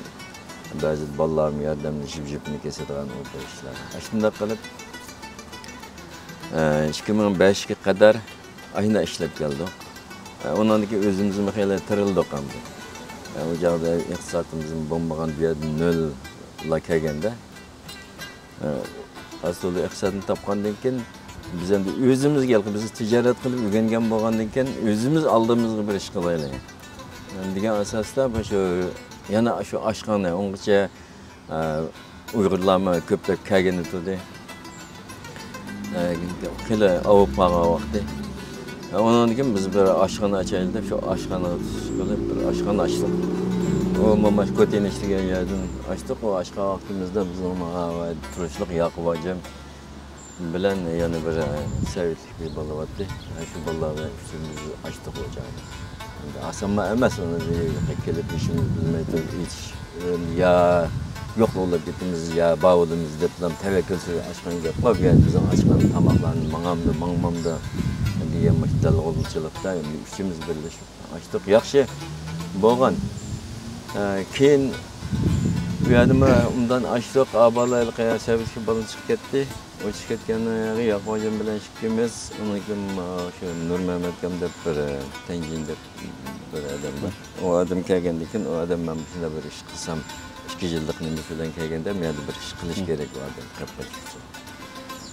بەزىدە بالىلارمۇ ياردەملىشىپ، جىپنى كېسىدىغان ئۇ بىر ئىشلار. ئاشۇنداق قىلىپ، ئىككى مىڭ بەشكە قەدەر ئاشۇنداق ئىشلەپ كەلدۇق. ئۇنىڭدىن كېيىن ئۆزىمىزمۇ خېلى تىرىلدۇق ئەمدى. ئۇ چاغدا ئىقتىسادىمىزمۇ بولمىغان، بۇ يەردە نۆللا كەلگەندە. ئە، ئاستىدا ئىقتىسادنى تاپقاندىن كېيىن، بىز ئەمدى ئۆزىمىزگە ھېلىقى بىز تىجارەت قىلىپ ئۆگەنگەن بولغاندىن كېيىن، ئۆزىمىز ئالدىمىزغا بىر ئىش قىلايلى دېگەن ئاساستا، مۇشۇ يەنە شۇ ئاشخانا، ئۇنغىچە، ئە، ئۇيغۇرلارمۇ كۆپلەپ كەلگىنى تۇردى. ئە، خېلى ئاۋۇپ قالغان ۋاقتى. ئۇنىڭدىن كېيىن بىز بىر ئاشخانا ئاچايلى دەپ، شۇ ئاشخانىغا تۇتۇش قىلىپ، بىر ئاشخانا ئاچتۇق. ئۇ ماما كوتىنىش دېگەن يەردىن ئاچتۇق. ئۇ ئاچقان ۋاقتىمىزدا بىزنىڭ ماڭا تۇرۇشلۇق ياقۇپ ھاجىم بىلەن يەنە بىر، ئە، سەۋىتلىك بىر بالا بارتى. ئە، شۇ بالىلار بىلەن ئۈچىمىز ئاچتۇق ئۇ چاغدا. ئەمدى ئاسانمۇ ئەمەس، ئۇنى بىر كېلىپ ئىشىمىز بىلمەي تۇرۇپ ئېچىش، ئە، يا يوقلۇقلاپ كېتىمىز، يا باۋۇدىمىز دەپ تەۋەككۈلسىز ئاچقان گەپ قىلىپ، يا بىزنىڭ ئاچقان تاماقلارنى ماڭامدۇ، ماڭمامدۇ دېگەن مۇشۇ دەلغۇلچىلىقتا ئۈچىمىز بىرلىشىپ ئاچتۇق. ياخشى بولغان. ئە، كېيىن ئۇ يەردىمۇ ئۇندىن ئاچتۇق. ئابالايلىق سەۋىتكە بالا چىقىپ كەتتى. ئۇ چىقىپ كەتكەندىن كېيىن ياقۇپ ھاجىم بىلەن ئىككىمىز، ئۇنىڭ كېيىن، ئا، شۇ نۇرمەمەتكام دەپ بىر، تەنجىن دەپ بىر ئادەم بار. ئۇ ئادەم كەلگەندىن كېيىن، ئۇ ئادەم مەن مۇشۇنداق بىر ئىش قىلسام، ئىككى يىللىق نېمىسى بىلەن كەلگەندە، مەن بىر ئىش قىلىش كېرەك، ئۇ ئادەم قېلىپ قېلىپ.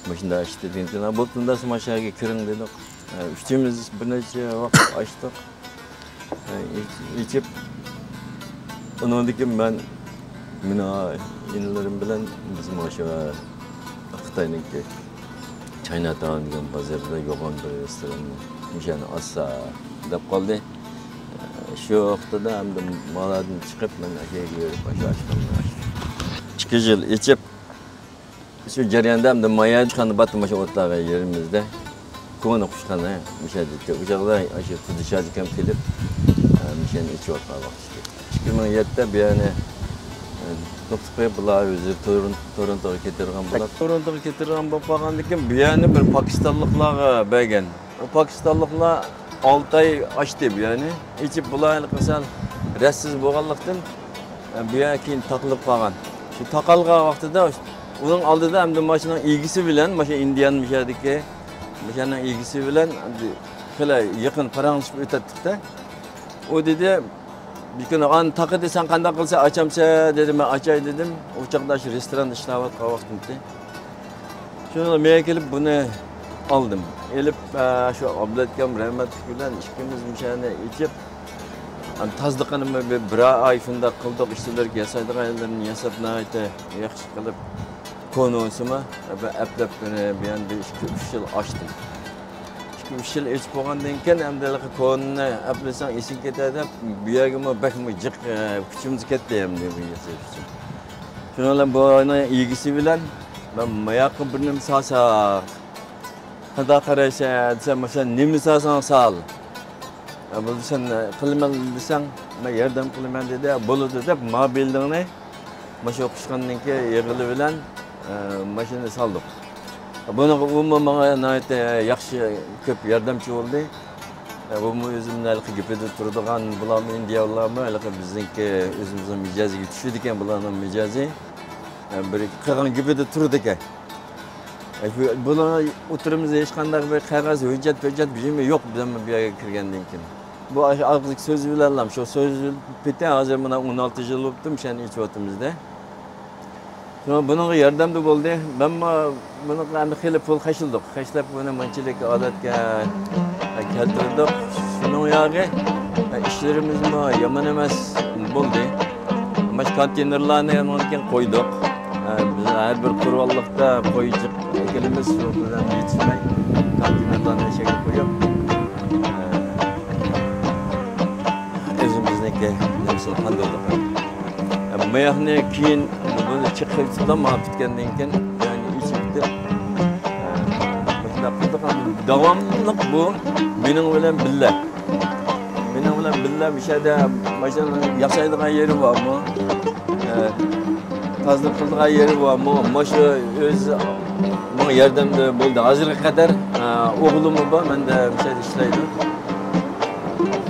مۇشۇنداق ئىش دېدىم، بولۇپتۇ، ئۇنداق مانا شۇ يەرگە كىرىڭ دېدۇق. ئۈچىمىز بىر نەچچە ۋاقىت ئاچتۇق. ئېچىپ، ئۇنىڭدىن كېيىن مەن، مېنىڭ ئىنىلىرىم بىلەن بىز مانا شۇ خىتاينىڭكى چاينا تاۋن دېگەن بازىرىدا يوغان بىر رېستوراننى، مۇشۇ يەرنى ئاچسا دەپ قالدى. شۇ ۋاقتىدا ئەمدى مالاردىن چىقىپ، مەن ئەكەيگە بېرىپ، ئاشۇ ئاشخانىنى ئاچتىم. ئىككى يىل ئېچىپ، شۇ جەرياندا ئەمدى مايا ئاشخانا بارتى، مانا شۇ ئوتتۇرا يېرىمىزدە. كونا قۇشخانا، مۇشۇ يەردە. ئۇ چاغدا ئاشۇ تۇدىشاجىكەم كېلىپ، مۇشۇ يەرنى ئېچىۋاتقان ۋاقتى. ئىككى مىڭ يەتتىدە بۇ يەرنى، توختىتىپ قويۇپ، بۇلار ئۆزى تورون-، تورونتوغا كېتىدىغان بولۇپ. تورونتوغا كېتىدىغان بولۇپ قالغاندىن كېيىن، بۇ يەرنى بىر پاكىستانلىقلارغا بەرگەن. ئۇ پاكىستانلىقلار ئالتە ئاي ئاشتى بۇ يەرنى. ئېچىپ بۇلار ھېلىقى سەل رەتسىز بولغانلىقتىن، بۇ يەر كېيىن تاقىلىپ قالغان. شۇ تاقالغان ۋاقتىدا ئۇنىڭ ئالدىدا ئەمدى ماشىنىنىڭ ئىگىسى بىلەن، ماشىنا ئىندىيان مۇشۇ يەردىكى، ماشىنىنىڭ ئىگىسى بىلەن ئەمدى خېلى يېقىن پاراڭلىشىپ ئۆتەتتۇق-تە. ئۇ دېدى، بىر كۈنى، «ئانا تاقىدى، سەن قانداق قىلسا ئاچامسەن؟» دېدى. مەن ئاچاي دېدىم. ئۇ چاغدا شۇ رېستوراندا ئىشلەۋاتقان ۋاقتىمتى. شۇنىڭ مېيى كېلىپ بۇنى ئالدىم. ئېلىپ، ئە، شۇ ئابلەتكام رەھمەتلىك بىلەن ئىككىمىز مۇشۇنى ئېچىپ، ئەم، تازىلىقىنىمۇ بىر، بىر ئاي شۇنداق قىلدۇق. ئىشچىلەرگە ياسايدىغان يەرلىرىنى ياساپ، ناھايىتى ياخشى قىلىپ، كونا بولسىمۇ، بىر ئەپلەپ كۈنى بۇ يەردە ئىككى، ئۈچ يىل ئاچتىم. ئىككى، ئۈچ يىل ئېچىپ بولغاندىن كېيىن، ئەمدى ھېلىقى كونىنى ئەپلىسەڭ ئېسىڭ كېتەر دەپ، بۇ يەرگىمۇ بەكمۇ جىق، ئە، كۈچىمىز كەتتى ئەمدى بۇ ياساش ئۈچۈن. شۇنىڭ بىلەن بۇنىڭ ئىگىسى بىلەن مەن ماياققا بىر نېمە سالساق، قانداق قارايسەن دېسەم، مەسىلەن، نېمە سالساڭ سال. يا بولمىسا سەن قىلىمەن دېسەڭ، مەن ياردەم قىلىمەن دېدى. بولىدۇ دەپ، ما بىلدىڭنى ماشۇ قۇشقاندىن كېيىن يىغىلى بىلەن، ئە، ماشىنا سالدۇق. بۇنىڭغا ئۇمۇ ماڭا ناھايىتى ياخشى، كۆپ ياردەمچى بولدى. ئە، بۇمۇ ئۆزۈمنىڭ ھېلىقى گېپىدە تۇرىدىغان، بۇلارمۇ ئىندىيەلەرمۇ ھېلىقى بىزنىڭكى ئۆزىمىزنىڭ مىجەزىگە چۈشىدىكەن، بۇلارنىڭ مىجەزى. ئە، بىر قىلغان گېپىدە تۇرىدىكەن. ئە، شۇ، بۇنىڭ ئوتتۇرىمىزدا ھېچقانداق بىر قەغەز، ھۆججەت، پۆججەت بىر نېمە يوق، بىزمۇ بۇ يەرگە كىرگەندىن كېيىن. بۇ ئاغزىدىكى سۆز بىلەنلا، شۇ سۆز پېتى ھازىر مانا ئون ئالتە يىل بوپتۇ، مۇشۇنى ئېچىۋاتىمىز-دە. شۇڭا بۇنىڭغا ياردەمدە بولدى. مەنمۇ بۇنىڭغا ئەمدى خېلى پۇل خەجلىدۇق. خەجلەپ بۇنى مۇنچىلىك ھالەتكە كەلتۈردۇق. شۇنىڭ ياغى ئىشلىرىمىزمۇ يامان ئەمەس بولدى. مانا شۇ كونتېينېرلارنى ئاندىن كېيىن قويدۇق. بىز ھەر بىر قۇربانلىقتا قوي جىق ئەكېلىمىز، شۇ بىلەن يېتىشمەي كونتېينېرلارنى ئەشەگە قويۇپ، ئۆزىمىزنىڭكى نېمىسىنى قاندۇردۇق. ماياقنى كېيىن بۇنى چېقىۋېتىپلا ماڭا پۈتكەندىن كېيىن، يەنى ئېچىۋېتىپ، مۇشۇنداق قىلدۇق. داۋاملىق بۇ مېنىڭ بىلەن بىللە. مېنىڭ بىلەن بىللە مۇشۇ يەردە ماشىنا ياسايدىغان يېرى بارمۇ؟ ئە، تازىلىق قىلىدىغان يېرى بارمۇ؟ مۇشۇ ئۆزى ماڭا ياردەمدە بولدى. ھازىرغا قەدەر، ئە، ئوغلۇممۇ بار، مەندە مۇشۇ يەردە ئىشلەيدۇ.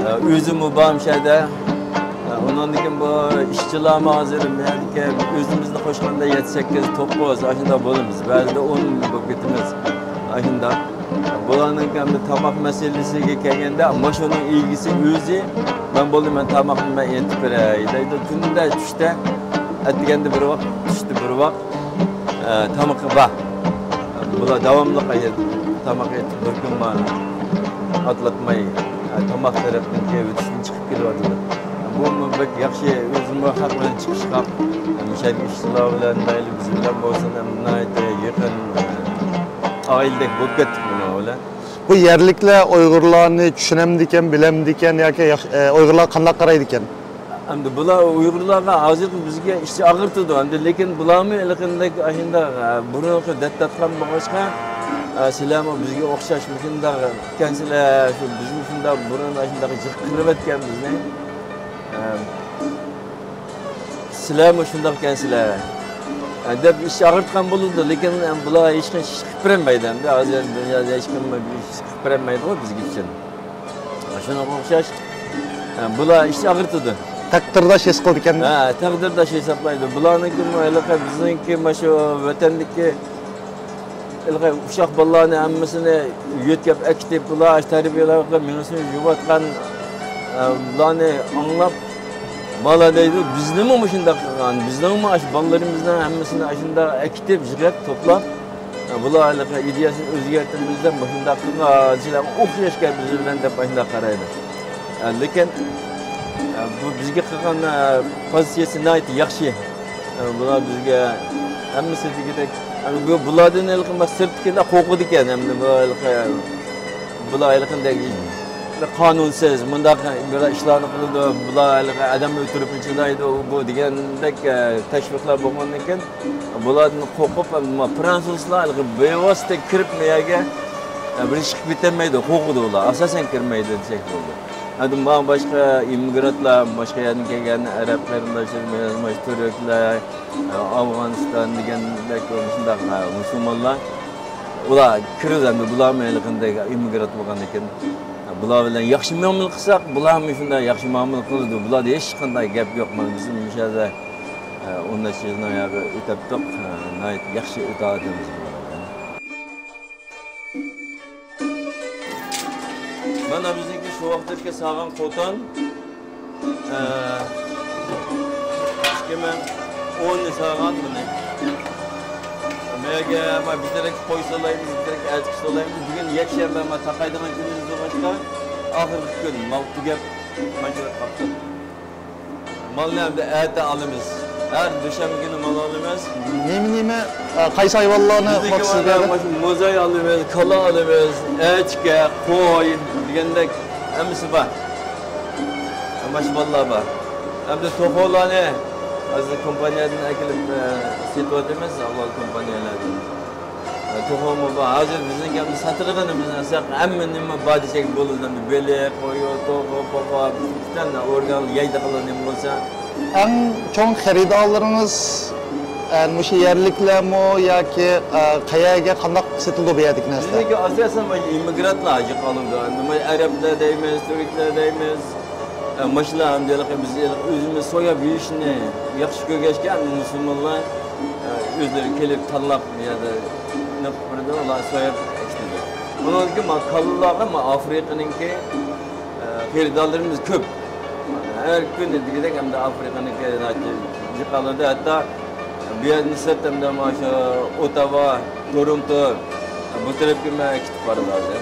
ئە، ئۆزىمۇ بار مۇشۇ يەردە. ئە، ئۇنىڭدىن كېيىن بۇ ئىشچىلارمۇ ھازىر مەنكى ئۆزىمىزنى قوشقاندا يەتتە، سەككىز، توققۇز ئاشۇنداق بولىمىز. بەزىدە ئون بولۇپ كېتىمىز. ئاشۇنداق. بۇلارنىڭ ئەمدى تاماق مەسىلىسىگە كەلگەندە، ماشىنىنىڭ ئىگىسى ئۆزى، «مەن بولدى، مەن تاماقنى مەن ئېتىپ بېرەي» دەيدۇ. تۈندە، چۈشتە، ئەتىگەندە بىر ۋاق، چۈشتە بىر ۋاق، ئە، تامىقى بار. بۇلار داۋاملىق ئەگەر تاماق ئېتىپ، بىر كۈنمۇ ئاتلاتماي، ئە، تاماق تەرەپتىن كېلىۋېتىشتىن چىقىپ كېلىۋاتىدۇ. بۇمۇ بەك ياخشى، ئۆزىمۇ ھەق بىلەن چىقىشقاق. مۇشۇ ئىشچىلار بىلەن مەيلى بىز بىلەن بولسۇن، ھەم ناھايىتى يېقىن، ئائىلىدەك بولۇپ كەتتۇق بۇنىڭ بىلەن. بۇ يەرلىكلەر ئۇيغۇرلارنى چۈشىنەمدىكەن، بىلەمدىكەن ياكى ياخ-، ئە، ئۇيغۇرلارغا قانداق قارايدىكەن؟ ئەمدى بۇلار ئۇيغۇرلارغا ھازىرقى بىزگە ئىچ ئاغرىتىدۇ. ئەمدى لېكىن بۇلارمۇ ھېلىقىندەك ئاشۇنداق، ئە، بۇرۇنقى دەتتاتقان بولغاچقا، ئە، سىلەرمۇ بىزگە ئوخشاش مۇشۇنداق ئىكەنسىلەر، شۇ بىزمۇ شۇنداق بۇرۇن ئاشۇنداق جىق قىرىۋەتكەن بىزنى. ئە، سىلەرمۇ شۇنداق ئىكەنسىلەر، ئە، دەپ ئىچ ئاغرىتقان بولىدۇ، لېكىن، ئە، بۇلار ھېچقىسى ئىش قىلىپ بېرەلمەيدۇ ئەمدى. ھازىر دۇنيادا ھېچكىم بىر ئىش قىلىپ بېرەلمەيدىغۇ بىزگە ئۈچۈن. شۇنىڭغا ئوخشاش، ئە، بۇلار ئىچ ئاغرىتىدۇ. تەقدىرداش ھېس قىلىدىكەن. ھە، تەقدىرداش ھېسابلايدۇ. بۇلارنىڭكىمۇ ھېلىقى بىزنىڭكى مانا شۇ ۋەتەندىكى ھېلىقى ئۇششاق بالىلارنى ھەممىسىنى يۆتكەپ ئەكېتىپ، بۇلار ئاشۇ تەربىيەلەرگە مېڭىسىنى يۇيۇۋاتقان، ئە، بۇلارنى ئاڭلاپ، بالا دەيدۇ، بىزنىمۇ مۇشۇنداق قىلغان، بىزنىڭمۇ ئاشۇ بالىلىرىمىزنىڭ ھەممىسىنى ئاشۇنداق ئەكېتىپ، يىغىپ، توپلاپ، ئە، بۇلار ھېلىقى ئىدىيەسىنى ئۆزگەرتىمىز دەپ مۇشۇنداق قىلغان، سىلەرگە ئوخشاشكەن بىز بىلەن دەپ ئاشۇنداق قارايدۇ. ئە، لېكىن، ئە، بۇ بىزگە قىلغان، ئە، پوزىتسىيەسى ناھايىتى ياخشى. ئە، بۇلار بىزگە ھەممىسى دېگۈدەك، ئە، بۇ، بۇلاردىن ھېلىقى سىرتتىكىلەر قورقىدىكەن، ئەمدى بۇ ھېلىقى، بۇلار ھېلىقىدەك قانۇنسىز، مۇنداق بىر ئىشلارنى قىلىدۇ، بۇلار ھېلىقى ئادەم ئۆلتۈرۈپمۇ چىدايدۇ، بۇ دېگەندەك، ئە، تەشۋىقلار بولغاندىكىن، بۇلاردىن قورقۇپ، ئەمدى فرانسۇزلار ھېلىقى بىۋاسىتە كىرىپ بۇ يەرگە، ئە، بىر ئىش قىلىپ كېتەلمەيدۇ، قورقىدۇ ئۇلار، ئاساسەن كىرمەيدۇ دېسەك بولىدۇ. ئەمدى ماڭا باشقا ئىممىگرانتلار، باشقا يەردىن كەلگەن ئەرەب قېرىنداشلىرىمىز، مانا شۇ تۈركلەر، ئافغانىستان دېگەندەك مۇشۇنداق مۇسۇلمانلار، ئۇلار كىرىدۇ ئەمدى، بۇلارمۇ ھېلىقىدەك ئىممىگرانت بولغاندىكىن، بۇلار بىلەن ياخشى مۇئامىلە قىلساق، بۇلارمۇ شۇنداق ياخشى مۇئامىلە قىلىدۇ. بۇلاردا ھېچقانداق گەپ يوق. مانا بىز مۇشۇ يەردە، ئە، ئون نەچچە يىلنىڭ ياقى ئۆتەپتۇق. ئە، ناھايىتى ياخشى ئۆتەۋاتىمىز بۇلار بىلەن. مانا بىزنىڭكى شۇ ۋاقىتتىكى سالغان قوتان. ئە، ئىككى مىڭ ئوننى سالغان بۇنى. مەگە ما بىر تەرەپ قوي سولايمىز، بىر تەرەپ ئەتىكى سولايمىز. بۈگۈن يەكشەنبە، ما تاقايدىغان كۈنىمىز بولغاچقا، ئاخىرقى كۈن مال تۈگەپ، مانا شۇنداق قاپتۇ. مالنى ئەمدى ئەتە ئالىمىز. ھەر دۈشەنبە كۈنى مال ئالىمىز. نېمە، نېمە، ئە، قايسى ھايۋانلارنى بىزنىڭكى باقىسىز بۇيەردە؟ مانا مۇشۇ موزاي ئالىمىز، كالا ئالىمىز، ئەچكە، قوي دېگەندەك ھەممىسى بار. ماشۇ بالىلار بار. ئەمدى توخۇلارنى ھازىر كومپانىيەدىن ئەكېلىپ، ئە، سېتىۋاتىمىز، ئاۋۋال كومپانىيەلەردىن. توخۇمۇ بار. ھازىر بىزنىڭ گەپنى ساتىدىغىنىمىز ئەسلى ھەممە نېمە بار دېسەك بولىدۇ. بېلىق، قوي، توخۇ، پوخا، پۈتۈن ئورگان يەيدىغانلار نېمە بولسا. ئەڭ چوڭ خېرىدارلىرىڭىز، ئە، مۇشۇ يەرلىكلەرمۇ ياكى، ئە، قەيەرگە، قانداق سېتىلىدۇ بۇ يەردىكى نەرسىلەر؟ بىزنىڭكى ئاساسەن مانا ئىممىگرانتلار ھاجەت قالىدۇ. ئەمدى مانا ئەرەبلەر دەيمىز، تۈركلەر دەيمىز. ئە، ماشۇلار ئەمدى ھېلىقى بىز ھېلىقى ئۆزىمىز سوياپ يېيىشنى ياخشى كۆرگەچكە، ئەمدى مۇسۇلمانلار، ئە، ئۆزلىرى كېلىپ تاللاپ بۇ يەردە نېمە قىلىپ بېرىدۇ، ئۇلار سوياپ ئىشلىتىدۇ. ئۇنىڭدىن كېيىن مانا كالىلارغا مانا ئافرىقىنىڭكى، ئە، خېرىدارلىرىمىز كۆپ. ھەر كۈنى دېگۈدەك ئەمدى ئافرىقىنىڭكى يىغىلىدۇ. ھەتتا بۇ يەردىن سىرت ئەمدى مانا شۇ ئوتاۋا، تورونتو، بۇ تەرەپكە مەن كېتىپ بارىدۇ ھازىر.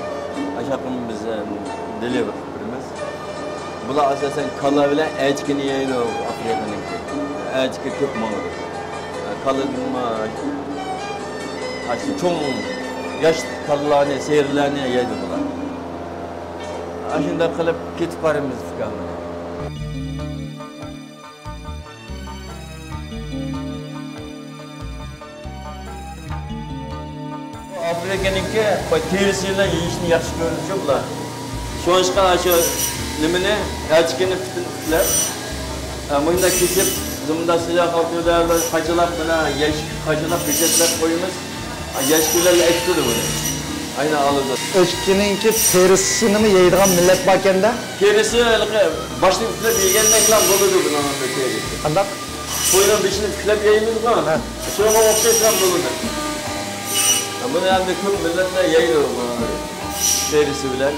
ئاشۇ ياققىمۇ بىز، ئە، دېلىۋېر قىلىپ بېرىمىز. بۇلار ئاساسەن كالا بىلەن ئەچكىنى يەيدۇ، ئافرىقىنىڭكى. ئەچكە كۆپ ماڭىدۇ. كالىدىنمۇ ئاشۇ چوڭ ياش كالىلارنى، سېرىلەرنى يەيدۇ بۇلار. ئاشۇنداق قىلىپ كېتىپ بارىمىز، ئۇكام. ئافرىكىنىڭكى تېرىسى بىلەن يېيىشنى ياخشى كۆرىدۇ بۇلار. شۇڭلاشقا شۇ نېمىنى، ئەچكىنى پۈتۈن پۈتۈكلەپ، ئە، مۇنداق كېسىپ، مۇنداق سىزا قالتۇردا قاچىلاپ، مانا يەشىك قاچىلاپ، پېچەتلەپ قويىمىز. ئە، يەشىك بىلەن ئەكىتىدۇ بۇنى. ئاينا ئالىدۇ. ئۆچكىنىڭكى تېرىسىنىمۇ يەيدىغان مىللەت باركەن-دە؟ تېرىسى ھېلىقى باشنى پۈتۈكلەپ يېگەندەكلا بولىدۇ بۇنىڭ تېرىسى. قانداق؟ قوينىڭ بېشىنى پۈتۈكلەپ يەيمىزغۇ؟ ھە. شۇنىڭغا ئوخشاشلا بولىدۇ. بۇنى ئەمدى كۆپ مىللەتلەر يەيدۇ، بۇ تېرىسى بىلەن.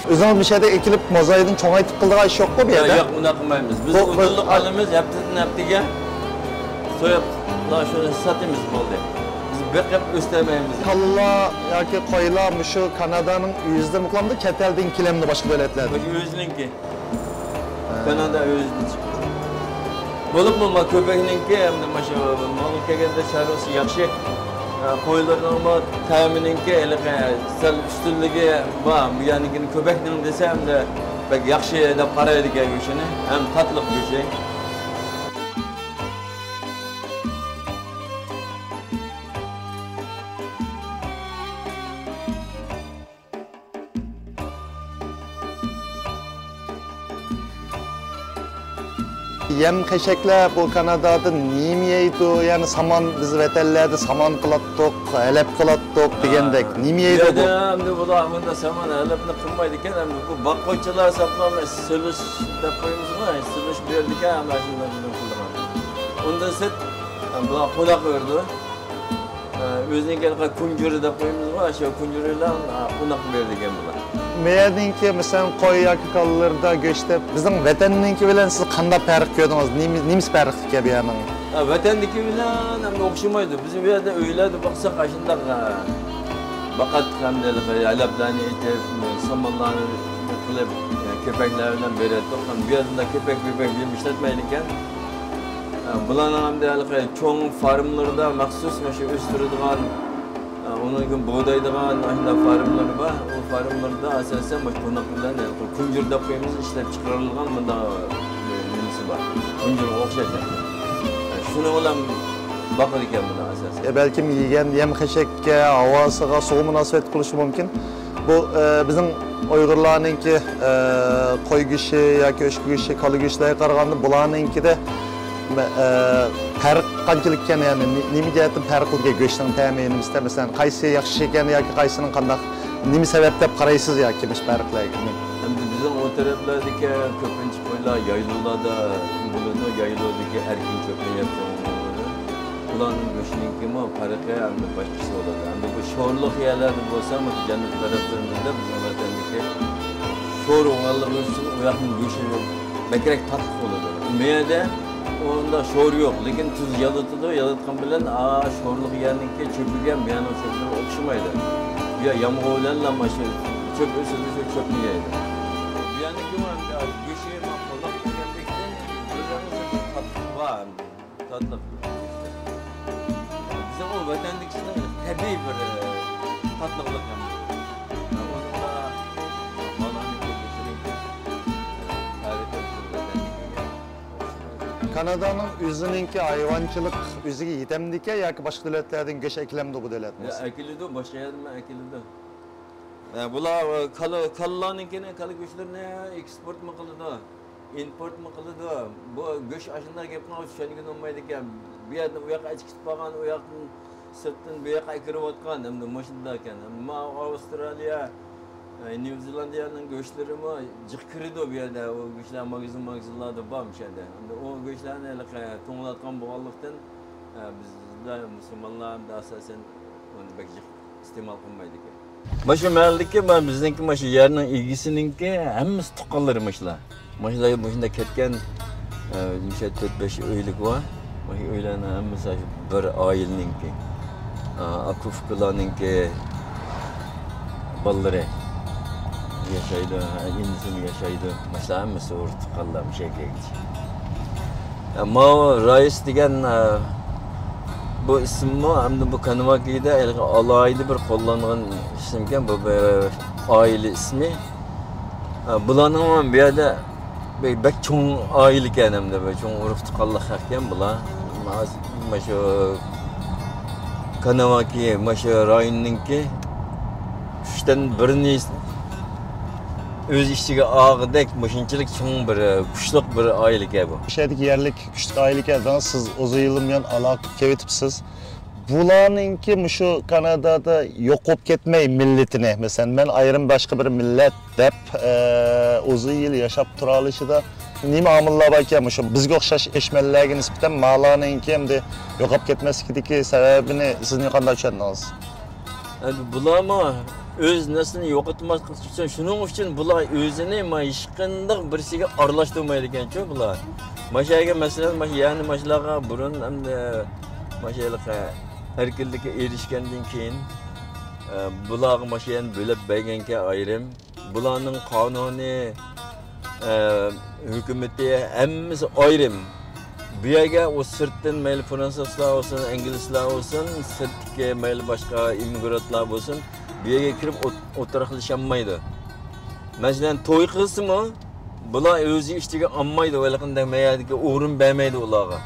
ئۆزىڭىز مۇشۇ يەردە ئېكىلىپ، موزايدىن چوڭايتىپ قىلىدىغان ئىش يوققۇ بۇ يەردە؟ ياق، ئۇنداق قىلمايمىز. بىز بۇ، ئۇدۇللۇق ئالىمىز، ھەپتىدىن ھەپتىگە سويۇپ، شۇنى ساتىمىز، بولدى. بىز بېقىپ ئۆستۈرمەيمىز. كالىلار ياكى قويلار مۇشۇ كانادانىڭ ئۆزىدىمۇ قىلامدۇ، چەت ئەلدىن كېلەمدۇ باشقا دۆلەتلەردىن؟ مۇشۇ ئۆزىنىڭكى. كانادا ئۆزىدىن چىققان. بولۇپمۇ ما كۆپەكنىڭكى، ئەمدى ماشۇ ماڭا كەلگەندە چارۋىسى ياخشى. ئە، قويلىرىنىڭمۇ تەمىنىڭكى ھېلىقى سەل ئۈستۈنلۈكى بار. بۇ يەرنىڭكىنى كۆپەكنىڭ دېسە، ئەمدى بەك ياخشى دەپ قارايدىكەن گۆشىنى. ھەم تاتلىق گۆشى. يەم خەشەكلەر بۇ كانادادا نېمە يەيدۇ؟ يەنى سامان، بىز ۋەتەنلەردە سامان قىلاتتۇق، ھەلەپ قىلاتتۇق دېگەندەك. ھە. نېمە يەيدۇ بۇ؟ يەردە ئەمدى بۇلار ئەمدى سامان ھەلەپنى قىلمايدىكەن، ئەمدى بۇ باققۇچىلار ساپلارنى سېلىش دەپ قويىمىزغۇ، سېلىش بېرىدىكەن، ئەمدى شۇنداق قىلىدىغان. ئۇندىن سىرت، بۇلار قوناق بېرىدۇ. ئۆزىنىڭكى ھېلىقى كۇنجۇرى دەپ قويىمىزغۇ، ئاشۇ كۇنجۇرى بىلەن قوناق بېرىدىكەن بۇلار. مەيەرنىڭكى، مەسىلەن، قوي ياكى كالىلىرىدا گۆش دەپ، بىزنىڭ ۋەتەننىڭكى بىلەن سىز قانداق پەرق كۆردىڭىز؟ نېمە، نېمىسى پەرقلىق ئىكەن بۇ يەرنىڭ؟ ھە، ۋەتەندىكى بىلەن ئەمدى ئوخشىمايدۇ. بىز بۇ يەردە ئۆيلەردە باقساق، ئاشۇنداق، ھە، باقاتتۇق ھەمدە ھېلىقى ھەلەپلەرنى ئېتىپ، سامانلارنى قىلىپ، كۆپەكلەر بىلەن بېرەتتۇق. بۇ يەردە كۆپەك، كۆپەك ئىشلەتمەيدىكەن. ئە، بۇلارنىڭ ئەمدى ھېلىقى چوڭ فارملىرىدا مەخسۇس مۇشۇ ئۆستۈرىدىغان، ئە، ئۇنىڭدىن كېيىن بۇغدايدىغان ئاشۇنداق فارملىرى بار. ئۇ فارملىرىدا ئاساسەن مۇشۇ قوناق بىلەن ھېلىقى كۇنجۇر دەپ قويىمىز، ئىشلەپ چىقىرىلغان مۇنداق، ئە، نېمىسى بار. كۇنجۇرغا ئوخشاش. ئە، شۇنىڭ بىلەن باقىدىكەن بۇنى ئاساسەن. ئە، بەلكىم يېگەن يەم خەشەككە، ھاۋاسىغا، سۇغا مۇناسىۋەتلىك بولۇشى مۇمكىن. بۇ، ئە، بىزنىڭ ئۇيغۇرلارنىڭكى، ئە، قوي گۆشى ياكى ئۆچكە گۆشى، كالا گۆشلەرگە قارىغاندا بۇلارنىڭكىدە، ئە، پەرق قانچىلىك ئىكەن، يەنى نى-، نېمە جەھەتتىن پەرق قىلىدىكەن گۆشنىڭ تەمى، نېمىسىدە، مەسىلەن، قايسى ياخشى ئىكەن ياكى قايسىنىڭ قانداق نېمە سەۋەب دەپ قارايسىز ياكى مۇشۇ پەرقلەرگە؟ ئەمدى بىزنىڭ ئۇ تەرەپلەردىكى كۆپىنچە قويلار يايلىلادا بولىدۇ، يايلىدىكى ئەركىن چۆپنى يەپ چوڭ بولىدۇ. ئۇلارنىڭ گۆشىنىڭكىمۇ پەرقى ئەمدى باشقىچە بولىدۇ. ئەمدى بۇ شورلۇق يەرلەردە بولسا، مۇشۇ جەنۇب تەرەپلىرىمىزدە بىزنىڭ ۋەتەندىكى شور بولغانلىقى ئۈچۈن ئۇ ياقنىڭ گۆشى بەكرەك تاتلىق بولىدۇ. بۇ يەردە ئۇنداق شور يوق، لېكىن تۇز يالىتىدۇ، يالىتقان بىلەن ئا شورلۇق يەرنىڭكى چۆپىگە بۇ يەرنىڭ چۆپلىرى ئوخشىمايدۇ. بۇ يەر يامغۇر بىلەنلا مانا شۇ چۆپ ئۆسىدۇ، شۇ چۆپنى يەيدۇ. بۇ يەرنىڭكى گۆشى قولاق دېگەندىكتىن بىر تاتلىق بار. تاتلىق. بىزنىڭ ئۇ ۋەتەندىكىسىنىڭ تەبىئىي بىر تاتلىقلىق ھەم. ئۇنىڭدا بالىنى كۆتۈرۈپ، تەرىپى ۋەتەندىكىگە. كانادانىڭ ئۆزىنىڭكى ھايۋانچىلىق ئۆزىگە يېتەمدىكەن ياكى باشقا دۆلەتلەردىن گۆش ئەكېلەمدۇ بۇ دۆلەتنىڭ؟ ئەكېلىدۇ، باشقا يەردىنمۇ ئەكېلىدۇ. ئە، بۇلار، ئە، كالا، كالىلارنىڭكىنى، كالا گۆشلىرىنى ئېكسپورتمۇ قىلىدۇ، ئىمپورتمۇ قىلىدۇ. بۇ گۆش ئاشۇنداق گەپ قىلغان چۈشەنگىلى بولمايدىكەن. بۇ يەردىن ئۇ ياققا ئەچىقىپ بارغان، ئۇ ياقتىن سىرتتىن بۇ ياققا ئەكىرىۋاتقان، ئەمدى مۇشۇنداكەن. ئەمما ئاۋسترالىيە، ئە، نيۇ زېلاندىيەنىڭ گۆشلىرىمۇ جىق كىرىدۇ بۇ يەردە. ئۇ گۆشلەر ماگىزىن، ماگىزىنلاردا بار مۇشۇ يەردە. ئەمدى ئۇ گۆشلەرنى ھېلىقى توڭلاتقان بولغانلىقتىن، ئە، بىزلەر مۇسۇلمانلار ئەمدى ئاساسەن ئۇنى بەك جىق ئىستېمال قىلمايدىكەن. مانا شۇ مەھەللىدىكى، مانا بىزنىڭكى، مانا شۇ يەرنىڭ ئىگىسىنىڭكى ھەممىسى تۇغقانلىرى مۇشۇلار. مانا شۇلار مۇشۇنداق كەتكەن، ئە، مۇشۇ تۆت-بەش ئۆيلۈك بار. مانا شۇ ئۆيلەرنىڭ ھەممىسى شۇ بىر ئائىلىنىڭكى. ئە، ئاكا-ئۇكىلارنىڭكى بالىلىرى ياشايدۇ، ئىنىسىمۇ ياشايدۇ. مانا شۇلار ھەممىسى ئۇرۇق-تۇغقانلار مۇشۇ يەرگە كەلگۈچە. ئە، ماۋۇ رايس دېگەن، ئە، بۇ ئىسىممۇ ئەمدى بۇ كاناۋاكىدا ھېلىقى ئالاھىدە بىر قوللانغان ئىسىمكەن، بۇ بىر ئائىلە ئىسمى. ئە، بۇلارنىڭ بۇ يەردە بەك، بەك چوڭ ئائىلىكەن، ئەمدى بەك چوڭ ئۇرۇق-تۇغقانلىق خەقكەن بۇلار. مانا شۇ كاناۋاكى، مانا شۇ رايوننىڭكى ئۈچتىن بىرىنى ئۆز ئىچىگە ئالغۇدەك مۇشۇنچىلىك چوڭ بىر، كۈچلۈك بىر ئائىلىكەن بۇ. ئۇ يەردىكى يەرلىك كۈچلۈك ئائىلىكەن دېدىڭىز، سىز ئۇزۇن يىلدىن بۇيان ئالاقە قىلىپ كېلىۋېتىپسىز. بۇلارنىڭكى مۇشۇ كانادادا يوقاپ كەتمەي مىللىتىنى، مەسىلەن، مەن ئايرىم باشقا بىر مىللەت دەپ، ئە، ئۇزۇن يىل ياشاپ تۇرالىشىدا نېمە ئامىللار باركەن؟ مۇشۇ بىزگە ئوخشاش ئۆچمەنلەرگە نىسبەتەن مالارنىڭكى ئەمدى يوقاپ كەتمەسلىكىدىكى سەۋەبىنى سىز قانداق چۈشەندىڭىز؟ ئەمدى بۇلارمۇ ئۆز نەسلىنى يوقاتماسلىق ئۈچۈن، شۇنىڭ ئۈچۈن بۇلار ئۆزىنى ما ھېچقانداق بىرسىگە ئارىلاشتۇرمايدىكەنچۇ بۇلار. ماشۇ يەرگە، مەسىلەن، ماشۇ يەرنى ماشۇلارغا بۇرۇن ئەمدى ماشۇ ھېلىقى ئەركىنلىككە ئېرىشكەندىن كېيىن، ئە، بۇلارغا ماشۇ يەرنى بۆلۈپ بەرگەنكەن ئايرىم. بۇلارنىڭ قانۇنى، ئە، ھۆكۈمىتى ھەممىسى ئايرىم. بۇ يەرگە ئۇ سىرتتىن مەيلى فرانسۇزلار بولسۇن، ئىنگلىزلار بولسۇن، سىرتتىكى مەيلى باشقا ئىممىگرانتلار بولسۇن، بۇ يەرگە كىرىپ ئوت-، ئولتۇراقلىشالمايدۇ. مەسىلەن، توي قىلسىمۇ، بۇلار ئۆزى ئىچىگە ئالمايدۇ، ھېلىقىندەك مەيەردىكى ئورۇن بەرمەيدۇ ئۇلارغا.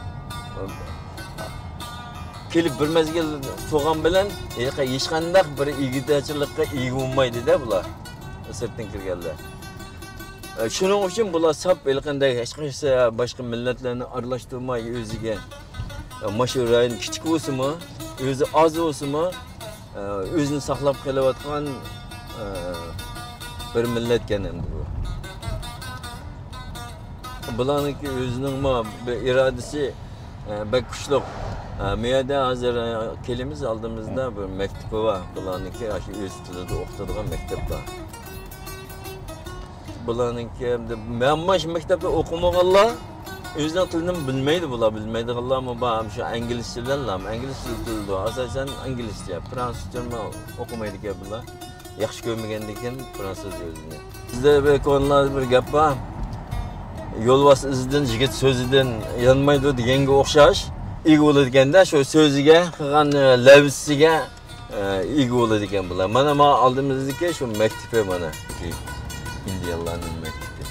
كېلىپ بىر مەزگىل تۇرغان بىلەن، ھېلىقى ھېچقانداق بىر ئىگىدارچىلىققا ئىگە بولمايدۇ-دە بۇلار، سىرتتىن كىرگەنلەر. ئە، شۇنىڭ ئۈچۈن بۇلار ساپ ھېلىقىندەك ھېچقايسى باشقا مىللەتلەرنى ئارىلاشتۇرماي ئۆزىگە، ئە، مانا شۇ رايون كىچىك بولسىمۇ، ئۆزى ئاز بولسىمۇ، ئە، ئۆزىنى ساقلاپ قېلىۋاتقان، ئە، بىر مىللەتكەن ئەمدى بۇ. بۇلارنىڭكى ئۆزىنىڭمۇ بىر ئىرادىسى، ئە، بەك كۈچلۈك. ئە، مۇ يەردە ھازىر، ئە، كېلىمىز، ئالدىمىزدا بىر مەكتىپى بار. بۇلارنىڭكى ئاشۇ ئۆز تىلىدا ئوقۇتىدىغان مەكتەپ بار. بۇلارنىڭكى ئەمدى مەن مانا شۇ مەكتەپتە ئوقۇمىغانلار ئۆزىنىڭ تىلىنىمۇ بىلمەيدۇ بۇلار، بىلمەيدىغانلارمۇ بار، ھەم شۇ ئىنگلىزچە بىلەنلا، ئىنگلىزچە تىلىدۇ، ئاساسەن ئىنگلىزچە، فرانسۇزچىمۇ ئوقۇمايدىكەن بۇلار، ياخشى كۆرمىگەندىكىن فرانسۇز ئۆزىنى. بىزدە بىر كونىلاردا بىر گەپ بار، يولۋاس ئىزىدىن، يىگىت سۆزىدىن يانمايدۇ دېگەنگە ئوخشاش، ئىگە بولىدىكەندە شۇ سۆزىگە، قىلغان لەۋزىسىگە ئە، ئىگە بولىدىكەن بۇلار. مانا، مانا ئالدىمىزدىكى شۇ مەكتىپى مانا. ئىندىيانلارنىڭ مەكتىپى.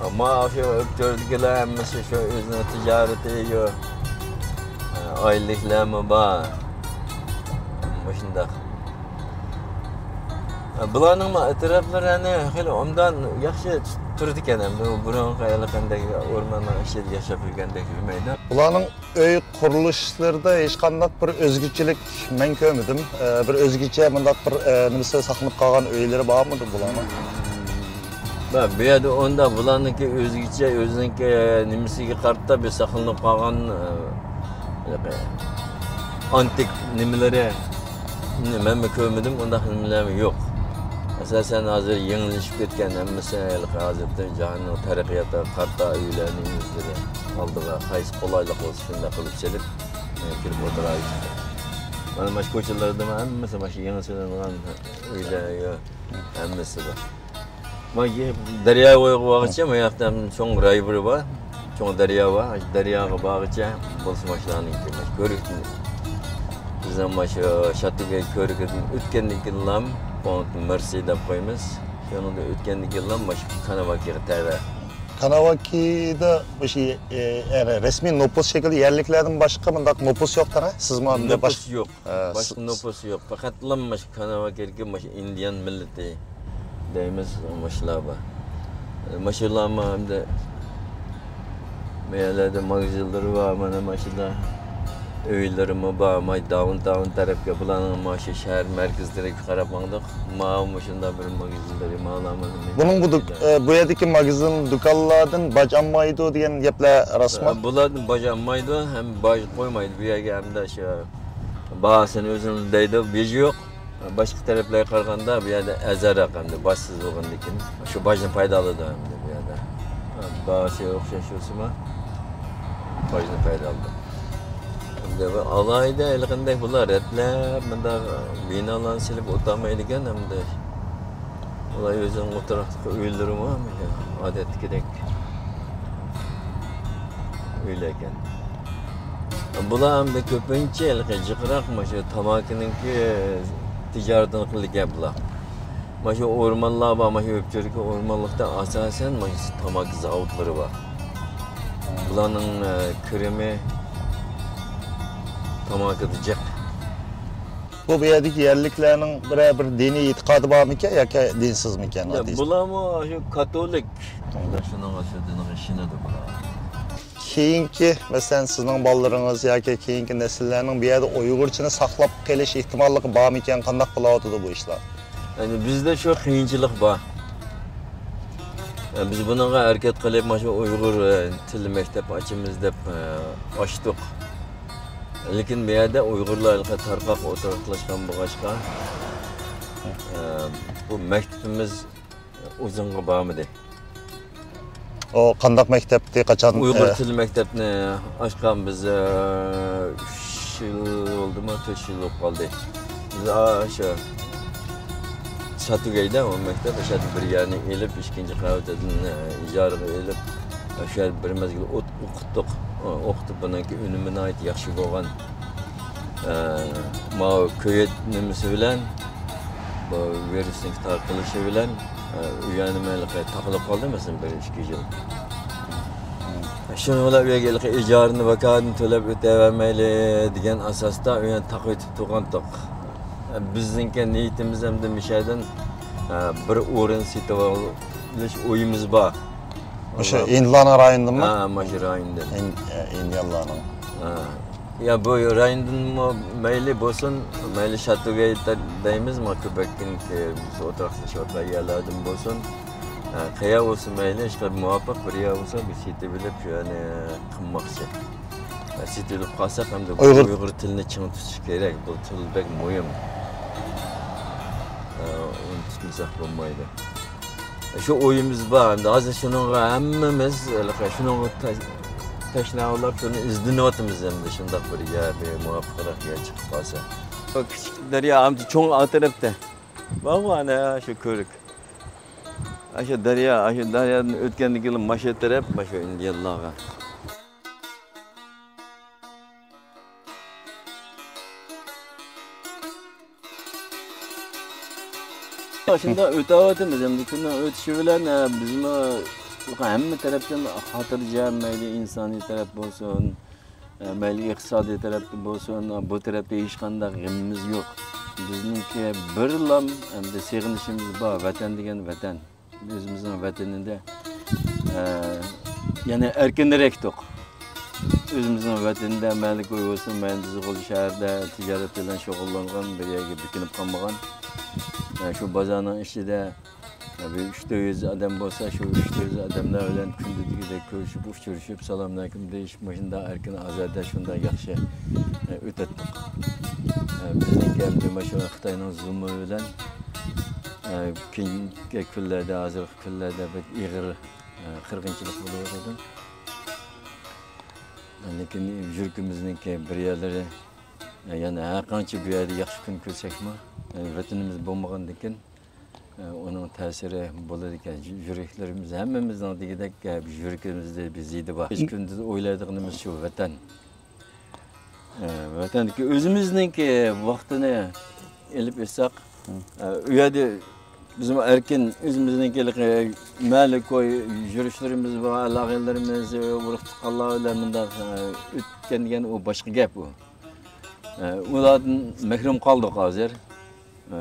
ئەمما شۇ تۆردىكىلەر ھەممىسى شۇ ئۆزىنىڭ تىجارىتى، يو، ئە، ئائىلىلىكلەرمۇ بار. مۇشۇنداق. بۇلارنىڭمۇ ئەتراپلىرى، يەنى، خېلى ئوبدان ياخشى تۇرىدىكەن، ئەمدى ئۇ بۇرۇنقى ھېلىقىندەك ئورماننىڭ ئىچىدە ياشاپ يۈرگەندەك يۈرمەيدۇ. بۇلارنىڭ ئۆي قۇرۇلۇشلىرىدا ھېچقانداق بىر ئۆزگىچىلىك مەن كۆرمىدىم. ئە، بىر ئۆزگىچە مۇنداق بىر، ئە، نېمىسى ساقلىنىپ قالغان ئۆيلىرى بارمىدى بۇلارنىڭ؟ بار، بۇ يەردە ئۇنداق بۇلارنىڭكى ئۆزگىچە، ئۆزىنىڭكى نېمىسىگە قارىتا بىر ساقلىنىپ قالغان، ئە، ھېلىقى ئانتىك نېمىلىرى، مەنمۇ كۆرمىدىم، ئۇنداق نېمىلەرمۇ يوق. ئاساسەن، ھازىر يېڭىلىشىپ كەتكەن ھەممىسى، ھېلىقى ھازىرقى جاھاننىڭ تەرەققىياتىغا قارىتا ئۆيلەرنى ئۆزلىرى ئالدىغا قايسى قولايلىق بولسا، شۇنداق قىلىپ سېلىپ، ئە، كىرىپ ئولتۇرايلى. مانا، مانا شۇ كوچىلاردىمۇ ھەممىسى مانا شۇ يېڭى سېلىنغان ئۆيلەر، ھەممىسى بار. ما-، دەريا بويىغا بارغىچە، ما ياقتا چوڭ رايۋېر بار. چوڭ دەريا بار. دەرياغا بارغىچە بولسا ماشۇلارنىڭكى، مانا كۆۋرۈكتىن، بىزنىڭ مانا شۇ شاتۇگەي كۆۋرۈكىدىن ئۆتكەندىن كېيىنلا پونت مېرسى دەپ قويىمىز. شۇنىڭدىن ئۆتكەندىن كېيىنلا مانا شۇ كاناۋاكىغا تەۋە. كاناۋاكىدا مۇشۇ، ئە، يەنى رەسمىي نوپۇس شەكلىدە يەرلىكلەردىن باشقا مۇنداق نوپۇس يوق، قارا. سىزمۇ ئەمدى نوپۇس باش-، يوق. ئە، باشقا سىز نوپۇس يوق. پەقەتلا مانا شۇ كاناۋاكىدىكى مانا شۇ ئىندىيان مىللىتى دەيمىز، مۇشۇلار بار. مۇشۇلارمۇ ئەمدى بۇ يەرلەردە ماگىزىنلىرى بار، مانا ماشۇنداق ئۆيلىرىمۇ بار. مانا داۋنتاۋن تەرەپكە، بۇلارنىڭ مانا شۇ شەھەر مەركىزى تەرەپكە قاراپ ماڭدۇق. ماۋۇ مۇشۇنداق بىر ماگىزىنلىرى، مانا مانا بۇنىڭ بۇ دۇك-، ئە، بۇ يەردىكى ماگىزىن دۇكانلاردىن باج ئالمايدۇ دېگەن گەپلەر راستمۇ؟ ئە، بۇلاردىن باج ئالمايدۇ، ھەم باج قويمايدۇ بۇ يەرگە، ھەمدە شۇ باھاسىنى ئۆزىڭىز دەيدۇ، بېجى يوق. باشقا تەرەپلەرگە قارىغاندا بۇ يەردە ئەرزانراق ئەمدى، باجسىز بولغاندىكىن. شۇ باجنى پايدا ئالىدۇ ئەمدى بۇ يەردە. باھاسى ئوخشاش بولسىمۇ، باجنى پايدا ئالىدۇ. ئەمدى بۇ ئالاھىدە ھېلىقىندەك بۇلار رەتلەپ مۇنداق بىنالارنى سېلىپ ئولتۇرمايدىكەن ئەمدى. ئۇلار ئۆزىنىڭ ئولتۇراقلىق ئۆيلىرىمۇ ئادەتتىكىدەك ئۆيلەركەن. بۇلار ئەمدى كۆپىنچە ھېلىقى جىقراق مانا شۇ تاماكىنىڭكى تىجارىتىنى قىلىدىكەن بۇلار. مانا شۇ ئورمانلار بار، مانا شۇ ئۆپچۆرىكى ئورمانلىقتا ئاساسەن مانا شۇ تاماكا زاۋۇتلىرى بار. بۇلارنىڭ، ئە، كىرىمى تاماكىدا جىق. بۇ، بۇ يەردىكى يەرلىكلەرنىڭ بىرەر بىر دىنىي ئېتىقادى بارمىكەن ياكى دىنسىزمىكەن، يا، ئاددىيسى؟ بۇلارمۇ شۇ كاتولىك. شۇنىڭغا، شۇ دىنغا ئىشىنىدۇ بۇلار. كېيىنكى، مەسىلەن، سىزنىڭ بالىلىرىڭىز ياكى كېيىنكى نەسىللەرنىڭ بۇ يەردە ئۇيغۇرچىنى ساقلاپ قېلىش ئېھتىماللىقى بارمىكەن؟ قانداق بولۇۋاتىدۇ بۇ ئىشلار؟ يەنى بىزدە شۇ قىيىنچىلىق بار. يەنى بىز بۇنىڭغا ھەرىكەت قىلىپ، مانا شۇ ئۇيغۇر، ئە، تىل مەكتەپ ئاچىمىز دەپ، ئە، ئاچتۇق. لېكىن بۇ يەردە ئۇيغۇرلار ھېلىقى تارقاق ئولتۇراقلاشقان بولغاچقا، ئە، بۇ مەكتىپىمىز ئۇزۇنغا بارمىدى. ئۇ قانداق مەكتەپتى، قاچان، ئۇيغۇر ئە، تىل مەكتەپنى ئاچقان بىز، ئە، ئۈچ يىل بولدىمۇ، تۆت يىل بولۇپ قالدى. بىز، ئا، شۇ شاتۇگەيدە ئۇ مەكتەپ، ئاشۇ يەردە بىر يەرنى ئېلىپ، ئىككىنچى قەۋىتىدىن، ئە، ئىجارىگە ئېلىپ، شۇ يەردە بىر مەزگىل ئوت-، ئوقۇتتۇق. ئوقۇتۇپ، بۇنىڭكى ئۈنۈمى ناھايىتى ياخشى بولغان. ئە، ماۋۇ كۆۋىد نېمىسى بىلەن، بۇ ۋىرۇسنىڭ تارقىلىشى بىلەن، ئە، ئۇ يەرنى مەن ھېلىقى تاقىلىپ قالدىم، مەسىلەن، بىر ئىككى يىل. شۇنىڭ بىلەن ئۇ يەرگە ھېلىقى ئىجارىنى، ۋاكالىتىنى تۆلەپ ئۆتەۋەرمەيلى دېگەن ئاساستا ئۇ يەرنى تاقىۋېتىپ تۇرغانتۇق. ئە، بىزنىڭكى نىيىتىمىز ئەمدى مۇشۇ يەردىن، ئە، بىر ئورۇن سېتىۋېلىش ئويىمىز بار. مۇشۇ ئىندىلارنىڭ رايونىدىنمۇ؟ ھە، مۇشۇ رايوندىن. ئىن-، ئە، ئىندىيانلارنىڭ. ھە. يا، بۇ رايوندىنمۇ مەيلى بولسۇن، مەيلى شاتۇگەي دە-، دەيمىز، ما كۆپەككىنكى بىز ئولتۇراقلىشىۋاتقان يەرلەردىن بولسۇن. ھە، قەيەر بولسا مەيلى، ئىشقىلىپ مۇۋاپىق بىر يەر بولسا، بىز سېتىۋېلىپ، شۇ يەرنى قىلماقچى. ھە، سېتىۋېلىپ قالساق، ئەمدى ئۇيغۇر تىلىنى چىڭ تۇتۇش كېرەك. بۇ تىل بەك مۇھىم. ھە، ئۇنى تۇتمىساق بولمايدۇ. شۇ ئويىمىز بار. ئەمدى ھازىر شۇنىڭغا ھەممىمىز ھېلىقى شۇنىڭغا تەش-، تەشنا بولۇپ، شۇنى ئىزدىنىۋاتىمىز ئەمدى، شۇنداق بىر يەر، بىر مۇۋاپىقراق يەر چىقىپ قالسا. بۇ كىچىك دەريا ئەمدى چوڭ ئا تەرەپتە. بارغۇ ئەنە شۇ كۆۋرۈك. ئاشۇ دەريا، ئاشۇ دەريادىن ئۆتكەندىن كېيىن مانا شۇ تەرەپ، مانا شۇ ئىندىيانلارغا. شۇنداق ئۆتەۋاتىمىز. ئەمدى كۈننىڭ ئۆتۈشى بىلەن، ئە، بىزمۇ ھەممە تەرەپتىن خاتىرجەم، مەيلى ئىنسانىي تەرەپ بولسۇن، ئە، مەيلى ئىقتىسادىي تەرەپتىن بولسۇن، بۇ تەرەپتە ھېچقانداق غېمىمىز يوق. بىزنىڭكى بىرلام ئەمدى سېغىنىشىمىز بار، ۋەتەن دېگەن ۋەتەن. ئۆزىمىزنىڭ ۋەتىنىدە، ئە، يەنە ئەركىنرەكتۇق. ئۆزىمىزنىڭ ۋەتىنىدە مەلىكى بولسۇن، مەيلى بىز غۇلجا شەھەردە تىجارەت بىلەن شۇغۇللانغان، بىر يەرگە بېكىنىپ قالمىغان. ئە، شۇ بازارنىڭ ئىچىدە، ئە، بىر ئۈچ تۆت يۈز ئادەم بولسا، شۇ ئۈچ تۆت يۈز ئادەملەر بىلەن كۈندە دېگۈدەك كۆرۈشۈپ، ئۇچرىشىپ، سالام ئەلەيكۇم دېيىشىپ، مۇشۇنداق ئەركىن ئازادە، شۇنداق ياخشى، ئە، ئۆتەتتۇق. ئە، بىزنىڭكى ئەمدى مۇشۇ خىتاينىڭ زۇلمى بىلەن، ئە، كېيىنكى كۈنلەردە، ھازىرقى كۈنلەردە بەك ئېغىر، ئە، قىرغىنچىلىق بولۇۋاتىدۇ. لېكىن يۈرىكىمىزنىڭكى بىر يەرلىرى، ئە، يەنە ھەر قانچە بۇ يەردە ياخشى كۈن كۆرسەكمۇ، ئە، ۋەتىنىمىز بولمىغاندىكىن، ئە، ئۇنىڭ تەسىرى بولىدىكەن. يۈ-، يۈرەكلىرىمىز، ھەممىمىزنىڭ دېگۈدەك، ئە، يۈرىكىمىزدە بىر زىدى بار. كېچە كۈندۈز ئويلايدىغىنىمىز شۇ ۋەتەن. ئە، ۋەتەندىكى ئۆزىمىزنىڭكى ۋاقتىنى ئېلىپ ئۆتسەك، ئە، ئۇ يەردە بىزمۇ ئەركىن ئۆزىمىزنىڭكى ھېلىقى مەلىكى يۈرۈشلىرىمىز بار، ئالاقىلىرىمىز، ئۇرۇق تۇغقانلار بىلەن مۇنداق، ئە، ئۆتكەن دېگەن ئۇ باشقا گەپ ئۇ. ئە، ئۇلاردىن مەھرۇم قالدۇق ھازىر. ئە،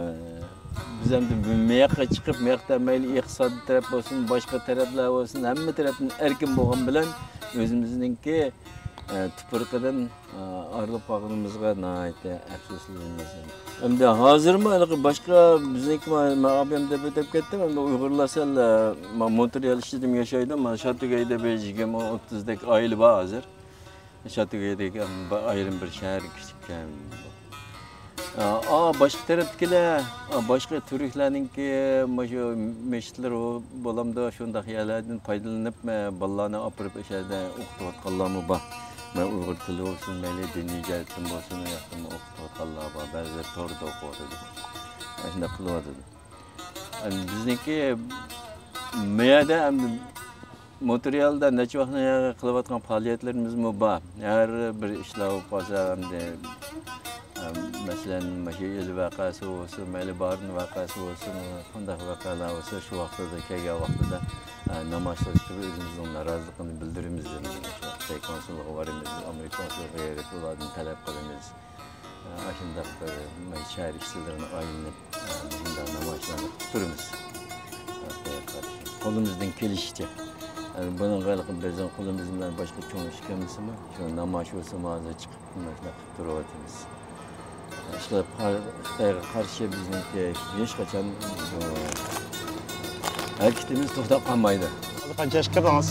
بىز ئەمدى بۇ مۇياققا چىقىپ، مۇياقتا مەيلى ئىقتىسادىي تەرەپ بولسۇن، باشقا تەرەپلەر بولسۇن، ھەممە تەرەپتىن ئەركىن بولغان بىلەن ئۆزىمىزنىڭكى، ئە، تۇپرىقىدىن، ئە، ئايرىلىپ قالغىنىمىزغا ناھايىتى ئەپسۇسلىنىمىز. ئەمدى ھازىرمۇ ھېلىقى باشقا بىزنىڭكى ما-، مەن ئابايام دەپ ئۆتۈپ كەتتىم. ئەمدى ئۇيغۇرلار سەل، ئە، ما-، مونترېئال ئىچىدىمۇ ياشايدۇ. مانا شاتۇگەيدە بىر يىگىرمە ئوتتۇزدەك ئائىلە بار ھازىر. شاتۇگەيدىكى بىر ئايرىم بىر شەھەر كىچىككەن. ئا، باشقا تەرەپتىكىلەر، ئا، باشقا تۈركلەرنىڭكى مۇشۇ مەسچىتلىرى بولامدۇ، شۇنداق يەرلەردىن پايدىلىنىپ، ئە، بالىلارنى ئاپىرىپ ئۆشەدە ئوقۇتۇۋاتقانلارمۇ بار. مەن ئۇيغۇر تىلى بولسۇن، مەيلى دىنىي جەھەتتىن بولسۇن، ئۇ ياقتىمۇ ئوقۇتۇۋاتقانلار بار. بەزىلەر توردا ئوقۇۋاتىدۇ. ئاشۇنداق قىلىۋاتىدۇ. ئەمدى بىزنىڭكى مۇ يەردە ئەمدى مونترېئالدا نەچچە ۋاقىتتىن بېرى قىلىۋاتقان پائالىيەتلىرىمىزمۇ بار. ھەر بىر ئىشلار بولۇپ قالسا ئەمدى، ئەم، مەسىلەن، مۇشۇ ئىل ۋەقەسى بولسۇن، مەيلى باھرىن ۋەقەسى بولسۇن، قانداق ۋەقەلەر بولسا، شۇ ۋاقتىدا كەلگەن ۋاقتىدا، ئە، نامايىشلار چىقىرىپ ئۆزىمىزنىڭ نارازىلىقىنى بىلدۈرىمىز. يەنە شۇ خىتاي كونسۇللۇقىغا بارىمىز، ئامېرىكا كونسۇللۇقىغا بېرىپ ئۇلاردىن تەلەپ قىلىمىز. ئاشۇنداق بىر شەھەر ئىچىلىرىنى ئايلىنىپ، مۇشۇنداق نامايىشلارنى قىلىپ تۇرىمىز. قولىمىزدىن كېلىشىچە. بۇنىڭغا ھېلىقى بىزنىڭ قولىمىز بىلەن باشقا چوڭ ئىش كەلمىسىمۇ، شۇ نامايىش بولسىمۇ ھازىر چىقىپ مۇشۇنداق قىلىپ تۇرۇۋاتىمىز. ئىشقىلىپ، قار-، خىتايغا قارشى بىزنىڭكى ھېچقاچان، ئۇ، ھەرىكىتىمىز توختاپ قالمايدۇ. ھازىر قانچە ياشقا كىردىڭىز؟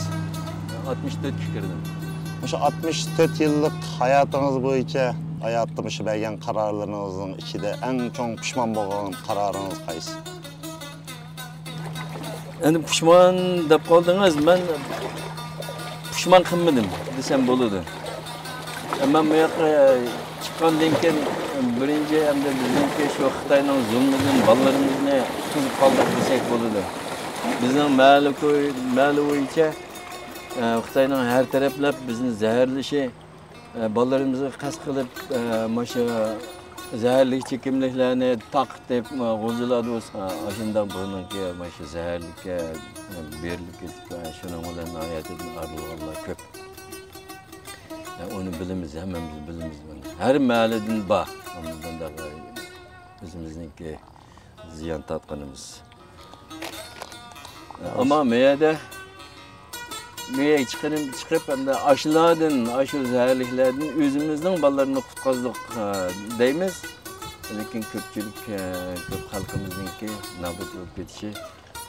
ئاتمىش تۆتكە كىردىم. مۇشۇ ئاتمىش تۆت يىللىق ھاياتىڭىز بويىچە، ھاياتتا مۇشۇ بەرگەن قارارلىرىڭىزنىڭ ئىچىدە ئەڭ چوڭ پۇشمان بولغان قارارىڭىز قايسى؟ ئەمدى پۇشمان دەپ قالدىڭىز، مەن پۇشمان قىلمىدىم دېسەم بولىدۇ. مەن بۇ ياققا چىققاندىن كېيىن، بىرىنچى، ئەمدى بىزنىڭكى شۇ خىتاينىڭ زۇلمىدىن بالىلىرىمىزنى قۇتقۇزۇپ قالدۇق دېسەك بولىدۇ. بىزنىڭ مەلۇ كوي-، مەلۇ بويىچە، ئە، خىتاينىڭ ھەر تەرەپلەپ بىزنى زەھەرلىشى، ئە، بالىلىرىمىزغا قەست قىلىپ، ئە، مۇشۇ زەھەرلىك چېكىملىكلەرنى تارقىتىپ، ئە، غۇلجىلاردا بولسا، ئاشۇنداق بۇنىڭكى مۇشۇ زەھەرلىككە، ئە، بېرىلىپ كېتىپ، ئە، شۇنىڭ بىلەن ھاياتىدىن ئايرىلغانلار كۆپ. ئە، ئۇنى بىلىمىز، ھەممىمىز بىلىمىز ئۇنى. ھەر مەھەللىدىن بار. ئەمما بۇنداق ئۆزىمىزنىڭكى زىيان تارتقىنىمىز. ئەمما مەيەدە، مەيە چىقىرىم-، چىقىپ، ئەمدى ئاشۇلاردىن، ئاشۇ زەھەرلىكلەردىن ئۆزىمىزنىڭ بالىلىرىنى قۇتقۇزدۇق، ئە، دەيمىز. لېكىن كۆپچىلىك، ئە، كۆپ خەلقىمىزنىڭكى نابۇت بولۇپ كېتىشى،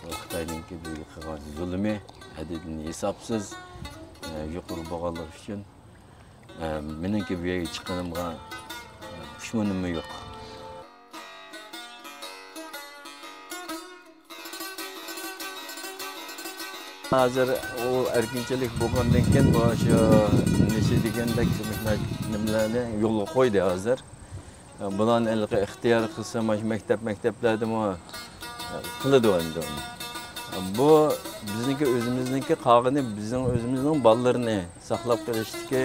ئۇ خىتاينىڭكى بىزگە قىلغان زۇلۇمى ھەددىدىن ھېسابسىز، ئە، يۇقىرى بولغانلىقى ئۈچۈن، ئە، مېنىڭكى بۇ يەرگە چىققىنىمغا، ئە، پۇشمىنىممۇ يوق. ھازىر ئۇ ئەركىنچىلىك بولغاندىن كېيىن، بۇ شۇ نېشە دېگەندەك نېمىلەرنى يولغا قويدى ھازىر. بۇلارنى ھېلىقى ئىختىيار قىلسا، مانا شۇ مەكتەپ، مەكتەپلەردىمۇ قىلىدۇ ئەمدى ئۇنى. بۇ بىزنىڭكى ئۆزىمىزنىڭكى قالغىنى، بىزنىڭ ئۆزىمىزنىڭ بالىلىرىنى ساقلاپ قېلىشتىكى،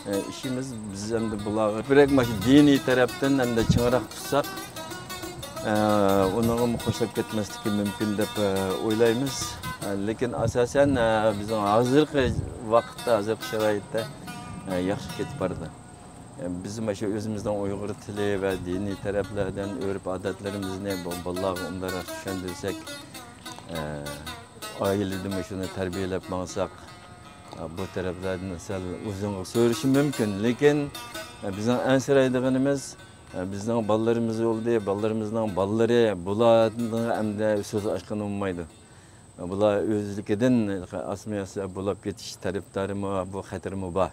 ئە، ئىشىمىز. بىز ئەمدى بۇلارغا كۆپرەك مانا شۇ دىنىي تەرەپتىن ئەمدى چىڭراق تۇتساق، ئە، ئۇنىڭغىمۇ قوشۇلۇپ كەتمەسلىكى مۇمكىن دەپ، ئە، ئويلايمىز. ئە، لېكىن ئاساسەن، ئە، بىزنىڭ ھازىرقى ۋاقىتتا، ھازىرقى شارائىتتا، ئە، ياخشى كېتىپ بارىدۇ. بىز مۇشۇ ئۆزىمىزنىڭ ئۇيغۇر تىلى ۋە دىنىي تەرەپلەردىن ئۆرپ-ئادەتلىرىمىزنى بۇ بالىلارغا ئوبدانراق چۈشەندۈرسەك، ئائىلىدە مۇشۇنى تەربىيەلەپ ماڭساق، بۇ تەرەپلەردىن سەل ئۇزۇنغا سۆرىشى مۇمكىن. لېكىن بىزنىڭ ئەنسىرەيدىغىنىمىز، بىزنىڭ بالىلىرىمىز بولدى، بالىلىرىمىزنىڭ بالىلىرى، بۇلارنىڭ ئەمدى سۆز ئاچقىلى بولمايدۇ. بۇلار ئۆزلۈكىدىن ئاسمىياسا بولاپ كېتىش تەرەپدارىمۇ، بۇ خەتىرىمۇ بار.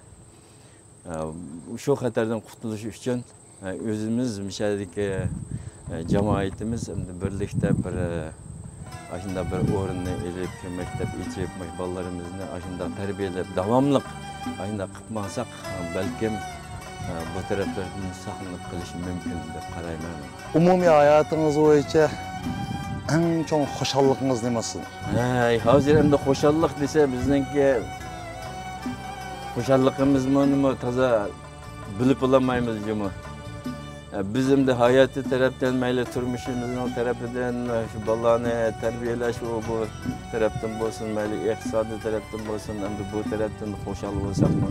شۇ خەتەردىن قۇتۇلۇش ئۈچۈن، ئۆزىمىز مۇشۇ يەردىكى جامائىتىمىز ئەمدى بىرلىكتە بىر، ئاشۇنداق بىر ئورۇننى ئېلىپ، مەكتەپ ئېچىپ، مۇشۇ بالىلىرىمىزنى ئاشۇنداق تەربىيەلەپ، داۋاملىق ئاشۇنداق قىلىپ ماڭساق، بەلكىم بۇ تەرەپلەردىن ساقلىنىپ قېلىش مۇمكىن دەپ قارايمەن. ئومۇمىي ھاياتىڭىز بويىچە ئەڭ چوڭ خۇشاللىقىڭىز نېمە سىزنىڭ؟ ھەي، ھازىر ئەمدى خۇشاللىق دېسە، بىزنىڭكى خۇشاللىقىمىزمۇ نېمە، تازا بىلىپ بولالمايمىز جۇمۇ. بىز ئەمدى ھاياتىي تەرەپتىن، مەيلى تۇرمۇشىمىزنىڭ تەرىپىدىن، شۇ بالىلارنى تەربىيەلەش، ئۇ بۇ تەرەپتىن بولسۇن، مەيلى ئىقتىسادىي تەرەپتىن بولسۇن، ئەمدى بۇ تەرەپتىن خۇشال بولساقمۇ،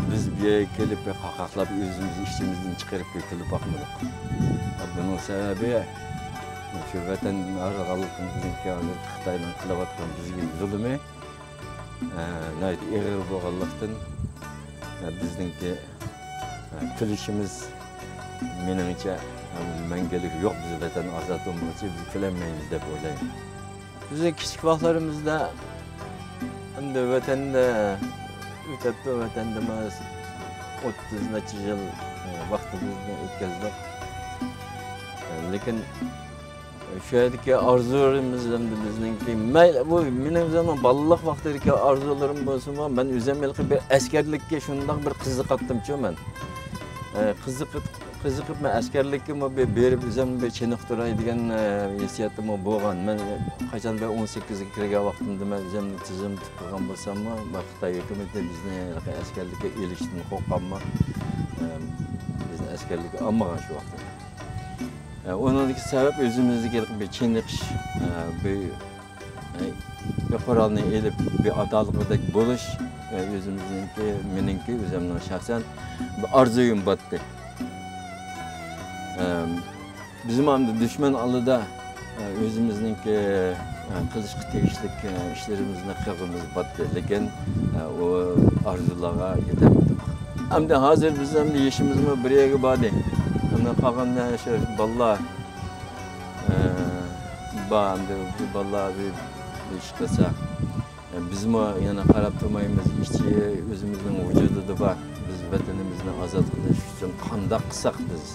بىز بۇ يەرگە كېلىپ قاقاقلاپ ئۆزىمىزنى ئىچىمىزدىن چىقىرىپ كۈلۈپ باقمىدۇق. بۇنىڭ سەۋەبى، شۇ ۋەتەن ئايرىلغانلىقىمىزدىن كېيىن ھازىر خىتاينىڭ قىلىۋاتقان بىزگە زۇلۇمى، ئە، ناھايىتى ئېغىر بولغانلىقتىن، ئە، بىزنىڭكى، ئە، كۈلۈشىمىز، مېنىڭچە، ئە، مەڭگۈلۈك يوق. بىز ۋەتەن ئازاد بولمىغۇچە بىز كۈلەلمەيمىز دەپ ئويلايمەن. بىزنىڭ كىچىك ۋاقىتلىرىمىزدا ئەمدى ۋەتەندە ئۆتەپتۇ، ۋەتەندىمۇ ئوتتۇز نەچچە يىل، ئە، ۋاقتىمىزنى ئۆتكۈزدۇق. ئە، لېكىن شۇ يەردىكى ئارزۇلىرىمىز ئەمدى بىزنىڭكى، مەيلى، بۇ مېنىڭ ئۆزۈمنىڭ بالىلىق ۋاقتىدىكى ئارزۇلىرىم بولسىمۇ، مەن ئۆزۈم ھېلىقى بىر ئەسكەرلىككە شۇنداق بىر قىزىقاتتىمچۇ مەن. ئە، قىزىقىپ، قىزىقىپ مەن ئەسكەرلىككىمۇ بىر بېرىپ ئۆزۈمنى بىر چېنىقتۇراي دېگەن، ئە، ھېسسىياتىممۇ بولغان. مەن قاچان بىر ئون سەككىزگە كىرگەن ۋاقتىمدا مەن ئۆزۈمنى تىزىملىتىپ قىلغان بولساممۇ، بۇ خىتاي ھۆكۈمىتى بىزنى ھېلىقى ئەسكەرلىككە ئېلىشتىن قورققانمۇ، ئە، بىزنى ئەسكەرلىككە ئالمىغان شۇ ۋاقىتتا. ئۇنىڭدىكى سەۋەب ئۆزىمىزدىكى بىر چېنىقىش، بىر، بىر قورالنى ئېلىپ، بىر ئاتالغۇدەك بولۇش، ئۆزىمىزنىڭكى، مېنىڭكى، ئۆزۈمنىڭ شەخسەن بىر ئارزۇيۇم بارتتى. بىزمۇ ئەمدى دۈشمەن ئالدىدا ئۆزىمىزنىڭكى، قىلىشقا تېگىشلىك ئىشلىرىمىزنى قىلغۇمىز بارتتى، لېكىن ئۇ ئارزۇلارغا يېتەلمىدۇق. ئەمدى ھازىر بىز ئەمدى يېشىمىزمۇ بىر يەرگە باردى. ئەمدى قالغان شۇ بالىلار، بار، ئەمدى بۇ بالىلار بىر، بىر ئىش قىلسا، بىزمۇ يەنە قاراپ تۇرمايمىز. ئىچى ئۆزىمىزنىڭ ۋۇجۇدىدا بار. بىز ۋەتىنىمىزنى ئازاد قىلىش ئۈچۈن قانداق قىلساق بىز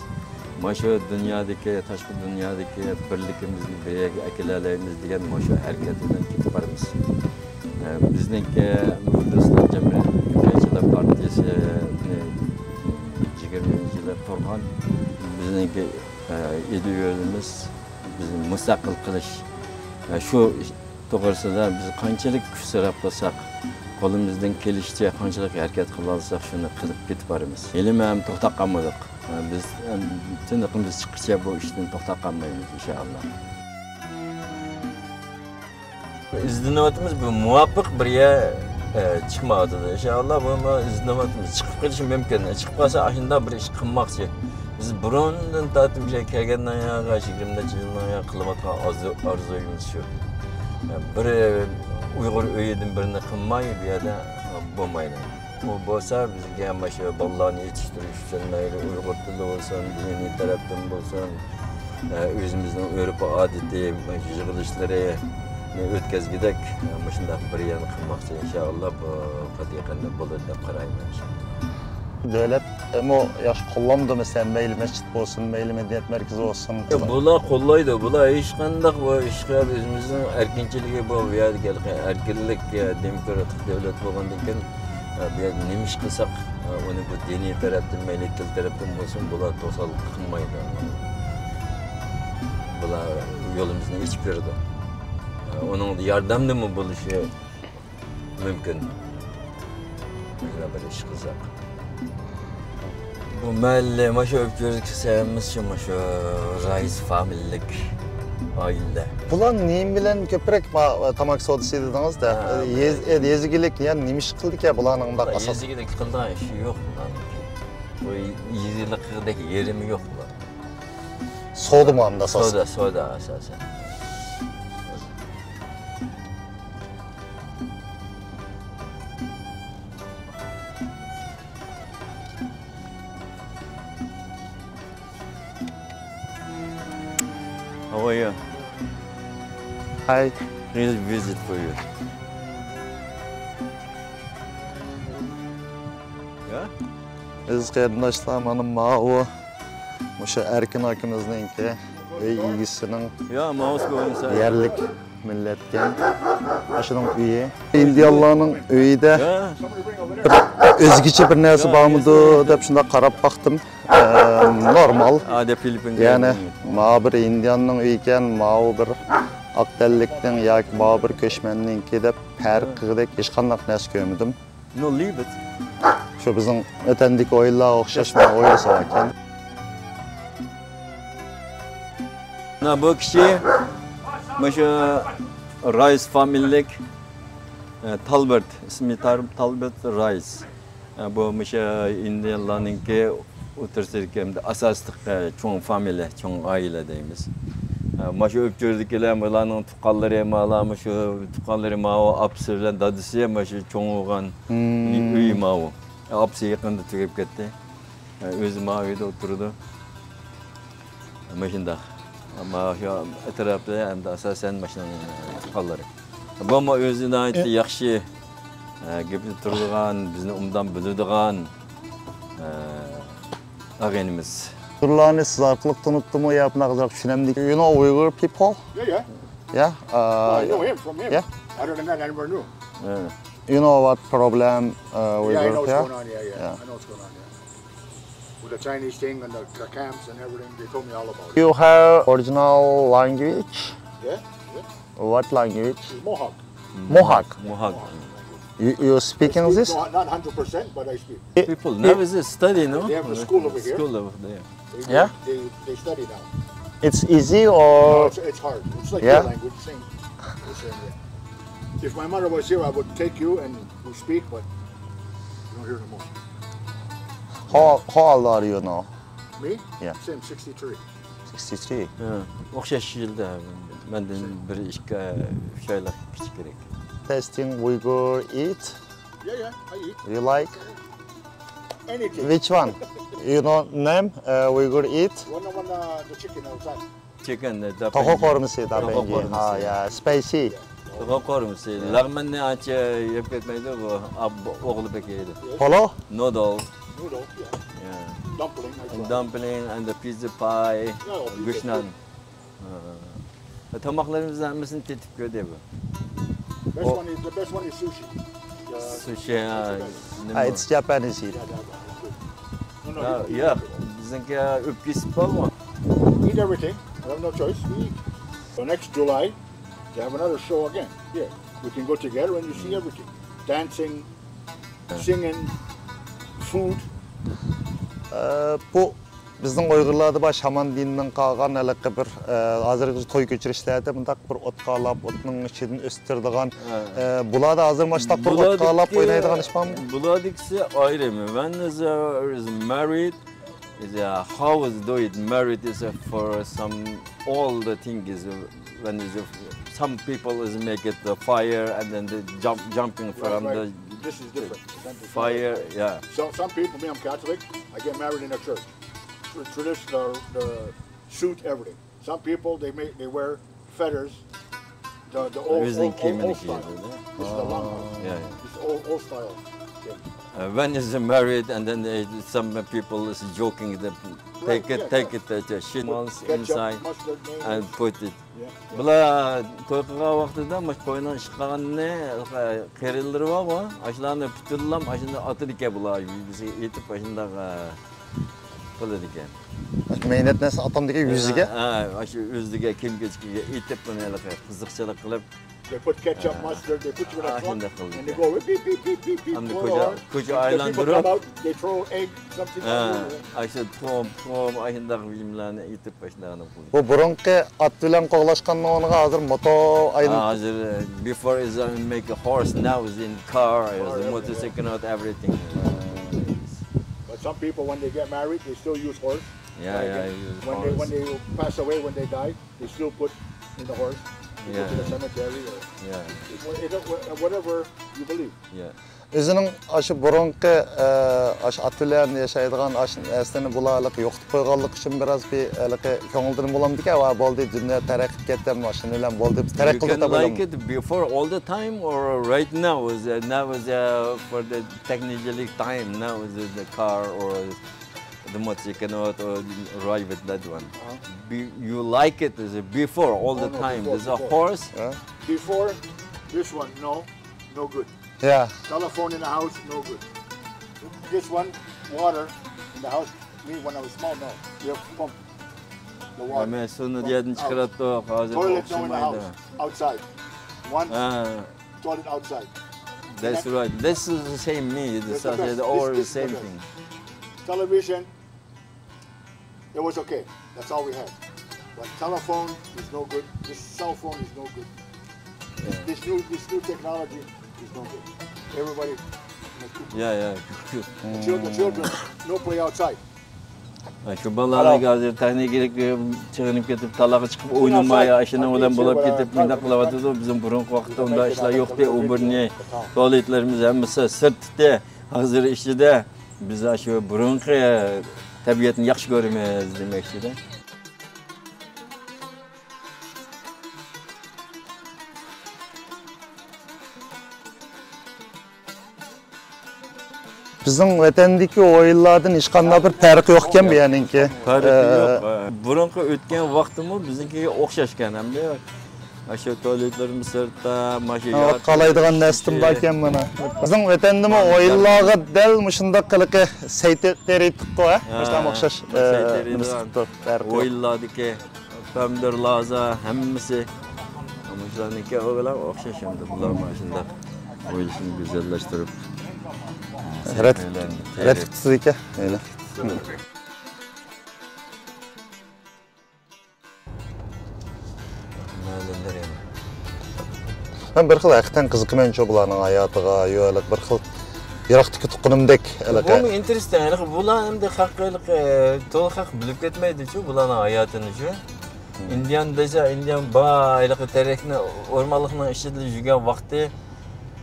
مانا شۇ دۇنيادىكى، تاشقى دۇنيادىكى بىرلىكىمىزنى بىر يەرگە ئەكېلەلەيمىز دېگەن مانا شۇ ھەرىكەت بىلەن كېتىپ بارىمىز. بىزنىڭكى مۇھدىرىستان جەمئىيەت كۆكرەكچىلەر پارتىيىسىنى يىگىرمىنچى يىلى قۇرغان. بىزنىڭكى ئىدىيەمىز، بىزنى مۇستەقىل قىلىش، شۇ توغرىسىدا بىز قانچىلىك كۈچ سەرپ قىلساق، قولىمىزدىن كېلىشىچە قانچىلىك ھەرىكەت قىلالىساق، شۇنى قىلىپ كېتىپ بارىمىز. ھېلىمۇ ھەم توختاپ قالمىدۇق. بىز تىنىقىمىز چىققىچە بۇ ئىشتىن توختاپ قالمايمىز، ئىنشائاللا. ئىزدىنىۋاتىمىز، بۇ مۇۋاپىق بىر يەر، ئە، چىقمايۋاتىدۇ. ئىنشائاللا، بۇ، بۇ ئىزدىنىۋاتىمىز. چىقىپ قېلىشى مۇمكىن. چىقىپ قالسا، ئاشۇنداق بىر ئىش قىلماقچى. بىز بۇرۇندىن تارتىپ مۇشۇ كەلگەندىن ياغا، يىگىرمە نەچچە يىلدىن ياغا قىلىۋاتقان ئارزۇ-، ئارزۇيىمىز شۇ. بىر ئۇيغۇر ئۆيىدىن بىرنى قىلماي، بۇ يەردە بولمايدۇ. ئۇ بولسا بىزگە مانا شۇ بالىلارنى يېتىشتۈرۈش ئۈچۈن مەيلى ئۇيغۇر تىلى بولسۇن، دىنىي تەرەپتىن بولسۇن، ئۆزىمىزنىڭ ئۆرپ-ئادىتى، يىغىلىشلىرىنى ئۆتكەزگۈدەك مۇشۇنداق بىر يەرنى قىلماقچى. ئىنشائاللا، بۇ قەتئىيقىن بولىدۇ دەپ قارايمەن، ئىنشائاللا. دۆلەتمۇ ياخشى قوللامدۇ، مەسىلەن، مەيلى مەسچىت بولسۇن، مەيلى مەدەنىيەت مەركىزى بولسۇن؟ بۇلار قوللايدۇ، بۇلار ھېچقانداق بۇ ئىشقا ئۆزىمىزنىڭ ئەركىنچىلىكى، بۇ، بۇ يەردىكى ھېلىقى ئەركىنلىك، دېموكراتىك دۆلەت بولغاندىن كېيىن، بۇ يەردە نېمە ئىش قىلساق، ئۇنى بۇ دىنىي تەرەپتىن، مەيلى تىل تەرەپتىن بولسۇن، بۇلار توسالغۇ قىلمايدۇ. بۇلار يولىمىزنى ئېچىپ بېرىدۇ. ئۇنىڭدا ياردەمدىمۇ بولۇشى مۇمكىن. مۇشۇنداق بىر ئىش قىلساق. بۇ مەھەللە، مانا شۇ ئۆپكە يۈزىدىكى سەھىمىز شۇ، مانا شۇ رەئىس فامىلىلىك ئائىلە. بۇلار نېمە بىلەن كۆپرەك ما-، تاماكا سودىسى دېدىڭىز-دە؟ ھە، يېز-، يېزا ئىگىلىك، يەنى نېمە ئىش قىلىدىكەن بۇلارنىڭ بۇنداق ئاساس؟ يېزا ئىگىلىك قىلىدىغان ئىشى يوق بۇلارنىڭكى. بۇ يېزىلىقىدەك يېرىمى يوق بۇلار. سودىمۇ ئەمدى ئاساسەن؟ سودا، سودا ئاساسەن. How are you? Hi. Here's a visit for you. Yeah? ئەزىز قېرىنداشلار، مانا ماۋۇ مۇشۇ ئەركىن ئاكىمىزنىڭكى ئۆي ئىگىسىنىڭ يا، ماۋۇ يەرلىك مىللەتكەن. ئاشۇنىڭ ئۆيى. ئىندىيانلارنىڭ ئۆيىدە يا. بىر ئۆزگىچە بىر نەرسە يا، بارمىدۇ يا. دەپ شۇنداق قاراپ باقتىم. ئە، نورمال. ئادەت فىلىپپىنگە يەنى كەلگەن. ماۋۇ بىر ئىندىياننىڭ ئۆيى ئىكەن، ماۋۇ بىر ئاق تەنلىكنىڭ ياكى ماۋۇ بىر كۆچمەننىڭكى دەپ پەرق قىلغۇدەك ھېچقانداق نەرسە كۆرمىدىم. No, leave it. شۇ بىزنىڭ ۋەتەندىكى ئويۇنلارغا ئوخشاش مانا ئوينىسا ئىكەن. مانا بۇ كىشى مۇشۇ رايس فامىلىلىك، ئە، تالبېرت، ئىسمى تار-، تالبېرت رايس. ئە، بۇ مۇشۇ ئىندىيانلارنىڭكى ئوتتۇرىسىدىكى ئەمدى ئاساسلىق، ئە، چوڭ فامىلە، چوڭ ئائىلە دەيمىز. ئە، مانا شۇ ئۆپچۆرىدىكىلەر، بۇلارنىڭ تۇغقانلىرى، مانا مۇشۇ تۇغقانلىرى، ماۋۇ ئاپىسى بىلەن دادىسى، مانا شۇ چوڭ بولغان مم. ئۆي ماۋۇ. ئاپىسى يېقىندا تۈگەپ كەتتى. ئە، ئۆزى ماۋۇ ئۆيدە ئولتۇرىدۇ. مۇشۇنداق. مانا شۇ ئەتراپتا ئەمدى ئاساسەن ماشىنىنىڭ تۇغقانلىرى. بۇمۇ ئۆزى ناھايىتى ياخشى، ئە، گېپىدە تۇرىدىغان، بىزنى ئوبدان بىلىدىغان، ئە، ئاغىنىمىز. ئۇيغۇرلارنى سىز ئارقىلىق تونۇتتىمۇ يا بۇنداق ئازراق چۈشىنەمدىكىن؟ You know Uyghur people? Yeah, yeah. Yeah? Uh, I know him from him. Yeah? Other than that, I never knew. Yeah. You know what problem, uh, Uyghur here? Yeah, I know what's going on. Yeah, yeah. Yeah. I know what's going on, yeah. With the Chinese thing and the, the camps and everything, they told me all about it. You have original language? Yeah, yeah. What language? It's Mohawk. Mohawk. Mohawk. You, you speak English? No, not hundred percent, but I speak. People now is a study, no? They have a school over here. School over there. They, yeah? They, they study now. It's easy or? No, it's, it's hard. It's like your language, same. The same, yeah. If my mother was here, I would take you and we speak, but you don't hear no more. How, how old are you now? Me? Yeah. Same, sixty-three. Sixty-three? ھە، ئوخشاش يىلدا. مەندىن بىر، ئىككى، ئۈچ ئايلىق كىچىكرەك. Tasting Uyghur eat? Yeah, yeah, I eat. You like? Anything. Which one? You know name, uh, Uyghur eat? One, one, uh, the chicken outside. Chicken, the توخۇ قورۇمىسى، داپەنجى. توخۇ قورۇمىسى. ھا، يا، spicy. توخۇ قورۇمىسى. لەغمەننى ئانچە يەپ كەتمەيدۇ بۇ. ئوغلى بەك يەيدۇ. Polo? Noodle. Noodle, yeah. Yeah. Dumpling, I try. Dumpling and the pizza pie. Yeah, pizza, گۆشنان. ھا. تاماقلىرىمىزنىڭ ھەممىسىنى تېتىپ كۆردى بۇ. Best one is, the best one is sushi. Sushi, ھا، نېمە؟ It's Japanese eat. Yeah, that one is good. No, no, ھا، ياق، بىزنىڭكى ئۆپكە ئىسسىق بارغۇ. Eat everything. We have no choice. We eat. So next July, they have another show again. Here, we can go together and you see everything. Dancing, singing, food. ئە، بۇ بىزنىڭ ئۇيغۇرلاردا بار شامان دىنىنىڭ قالغان ھېلىقى بىر، ئە، ھازىرغىچە توي كۆچۈرۈشلەردە مۇنداق بىر ئوت قالاپ، ئوتنىڭ ئىچىدىن ئۆستۈرىدىغان، ھە. ئە، بۇلاردا ھازىر مۇشۇنداق بىر ئوت قالاپ ئوينايدىغان ئىش بارمۇ؟ بۇلاردىكىسى ئايرىم. When is, uh, is married, is, uh, how is do it? Married is, uh, for some all the thing is, uh, when is, uh, some people is make it the fire and then the jump, jumping from the fire. Right, right. This is different. Some people, me, I'm Catholic. I get married in a church. Tra-, traditional, the suit, everything. Some people, they make, they wear feathers. The, the old, old, old, old style. This is the long one. ھا، يا، يا. It's old, old style thing. Uh, when is married and then they, some people is joking, they take it, take it, uh, shit inside and put it. Yeah, yeah. بۇلار توي قىلغان ۋاقتىدا مۇشۇ قوينىڭ ئىشقانىنى، قېرىلىرى بارغۇ، ئاشۇلارنى پۈتۈنلەپ ئاشۇنداق ئاتىدىكەن بۇلار، يۈزىگە ئېتىپ ئاشۇنداق، قىلىدىكەن. مەينەت نەرسە ئاتامدىكى يۈزىگە؟ ھە، ھە، ئاشۇ يۈزىگە، كىيىم-كېچىكىگە ئېتىپ، بۇنى ھېلىقى قىزىقچىلىق قىلىپ. They put ketchup, mustard, they put you in a truck and they go beep, beep, beep, beep, beep. ئەمدى كوچا، كوچا ئايلاندۇرۇپ. People come out, they throw egg, something. ھە، ئاشۇ تۇخۇم، تۇخۇم، ئاشۇنداق بۇيۇملارنى ئېتىپ، ئاشۇنداق قىلىپ. بۇ بۇرۇنقى ئات بىلەن قوغلاشقاننىڭ ئورنىغا ھازىر موتور ئايلىنىپ. ھە، ھازىر، before is, uh, make a horse, now is in car, is motorcycle, not everything. But Some people, when they get married, they still use horse. Yeah, yeah, wagon. Use horse. When they, when they pass away, when they die, they still put in the horse to go to the cemetery or whatever you believe. Yeah. ئۆزىنىڭ ئاشۇ بۇرۇنقى، ئە، ئاشۇ ئاتا بىلەن ياشايدىغان ئاشۇ نەرسىنى بۇلار ھېلىقى يوقىتىپ قويغانلىقى ئۈچۈن بىراز بىر ھېلىقى كۆڭلىدىن بولامدىكەن، ۋا بولدى، دۇنيا تەرەققىي قىلىپ كەتتى، ماشىنا بىلەن بولدى، بىز تەرەققىي قىلدۇق دەپ ئويلايمەن. You can like it before all the time or right now is, uh, now is, uh, for the technological time, now is the car or the motorcycle or ride with that one. Be- You like it is before all the time. There's a horse. Before, this one, no, no good. Yeah. Telephone in the house, no good. This one, water in the house. Me, when I was small, no. You have to pump the water. ھەممە سۇنى يەردىن چىقىراتتۇق، ھازىر ئوخشىمايدۇ. Toilet, no, in the house, outside. One toilet outside. That's right. This is the same me. This is the same thing. Television, it was okay. That's all we had. But telephone is no good. This cell phone is no good. This, this new, this new technology is no good. Everybody. Yeah, yeah. The children, children, no play outside. شۇ بالىلارنىڭ ھازىر تېخنىكىلىق چىقىپ كېتىپ، تالاغا چىقىپ ئوينىماي، ئاشۇنىڭ بىلەن بولۇپ كېتىپ، مۇنداق قىلىۋاتىدۇ. بىزنىڭ بۇرۇنقى ۋاقىتتا ئۇنداق ئىشلار يوقتى. ئۇ بىرنى، تۇالېتلىرىمىز ھەممىسى سىرت ئىدى. ھازىر ئىچىدە. بىز ئاشۇ بۇرۇنقى تەبىئەتنى ياخشى كۆرىمىز دېمەكچىدە. بىزنىڭ ۋەتەندىكى ئويۇنلاردىن ھېچقانداق بىر پەرقى يوقكەن بۇ يەرنىڭكى. پەرقى يوق. بۇرۇنقى ئۆتكەن ۋاقتىمۇ بىزنىڭكىگە ئوخشاشكەن ھەمدە. ئاشۇ تۇالېتلىرىمىز سىرتتا، ماشۇ ياتقان قالايدىغان نەرسىدىن باركەن مانا. بىزنىڭ ۋەتەندىمۇ ئويۇنلارغا دەل مۇشۇنداق ھېلىقى سەي تېرىيتتۇققۇ، ھە؟ مۇشۇلارغا ئوخشاش نېمىسى تۇرۇپتۇ، پەرقى يوق. ئويۇنلاردىكى پەمدىر لازا ھەممىسى مۇشۇلارنىڭكى بىلەن ئوخشاش ئەمدى. بۇلار مانا شۇنداق ئويۇنلىرىنى گۈزەللەشتۈرۈپ، رەت، رەت قىپسىز ئىكەن، ئەيلە. مەلۇملىرى. مەن بىر خىل ھەقىقەتەن قىزىقىمەنچۇ بۇلارنىڭ ھاياتىغا، يو، ھېلىقى بىر خىل يىراقتىكى تۇغقىنىمدەك ھېلىقى. بۇمۇ ئىنتېرېسان، ھېلىقى بۇلار ئەمدى خەق، ھېلىقى تولا خەق بىلىپ كەتمەيدىچۇ بۇلارنىڭ ھاياتىنىچۇ. ئىندىيان دېسە، ئىندىيان بار، ھېلىقى تېرەكنى، ئورمانلىقنىڭ ئىچىدە يۈرگەن ۋاقتى.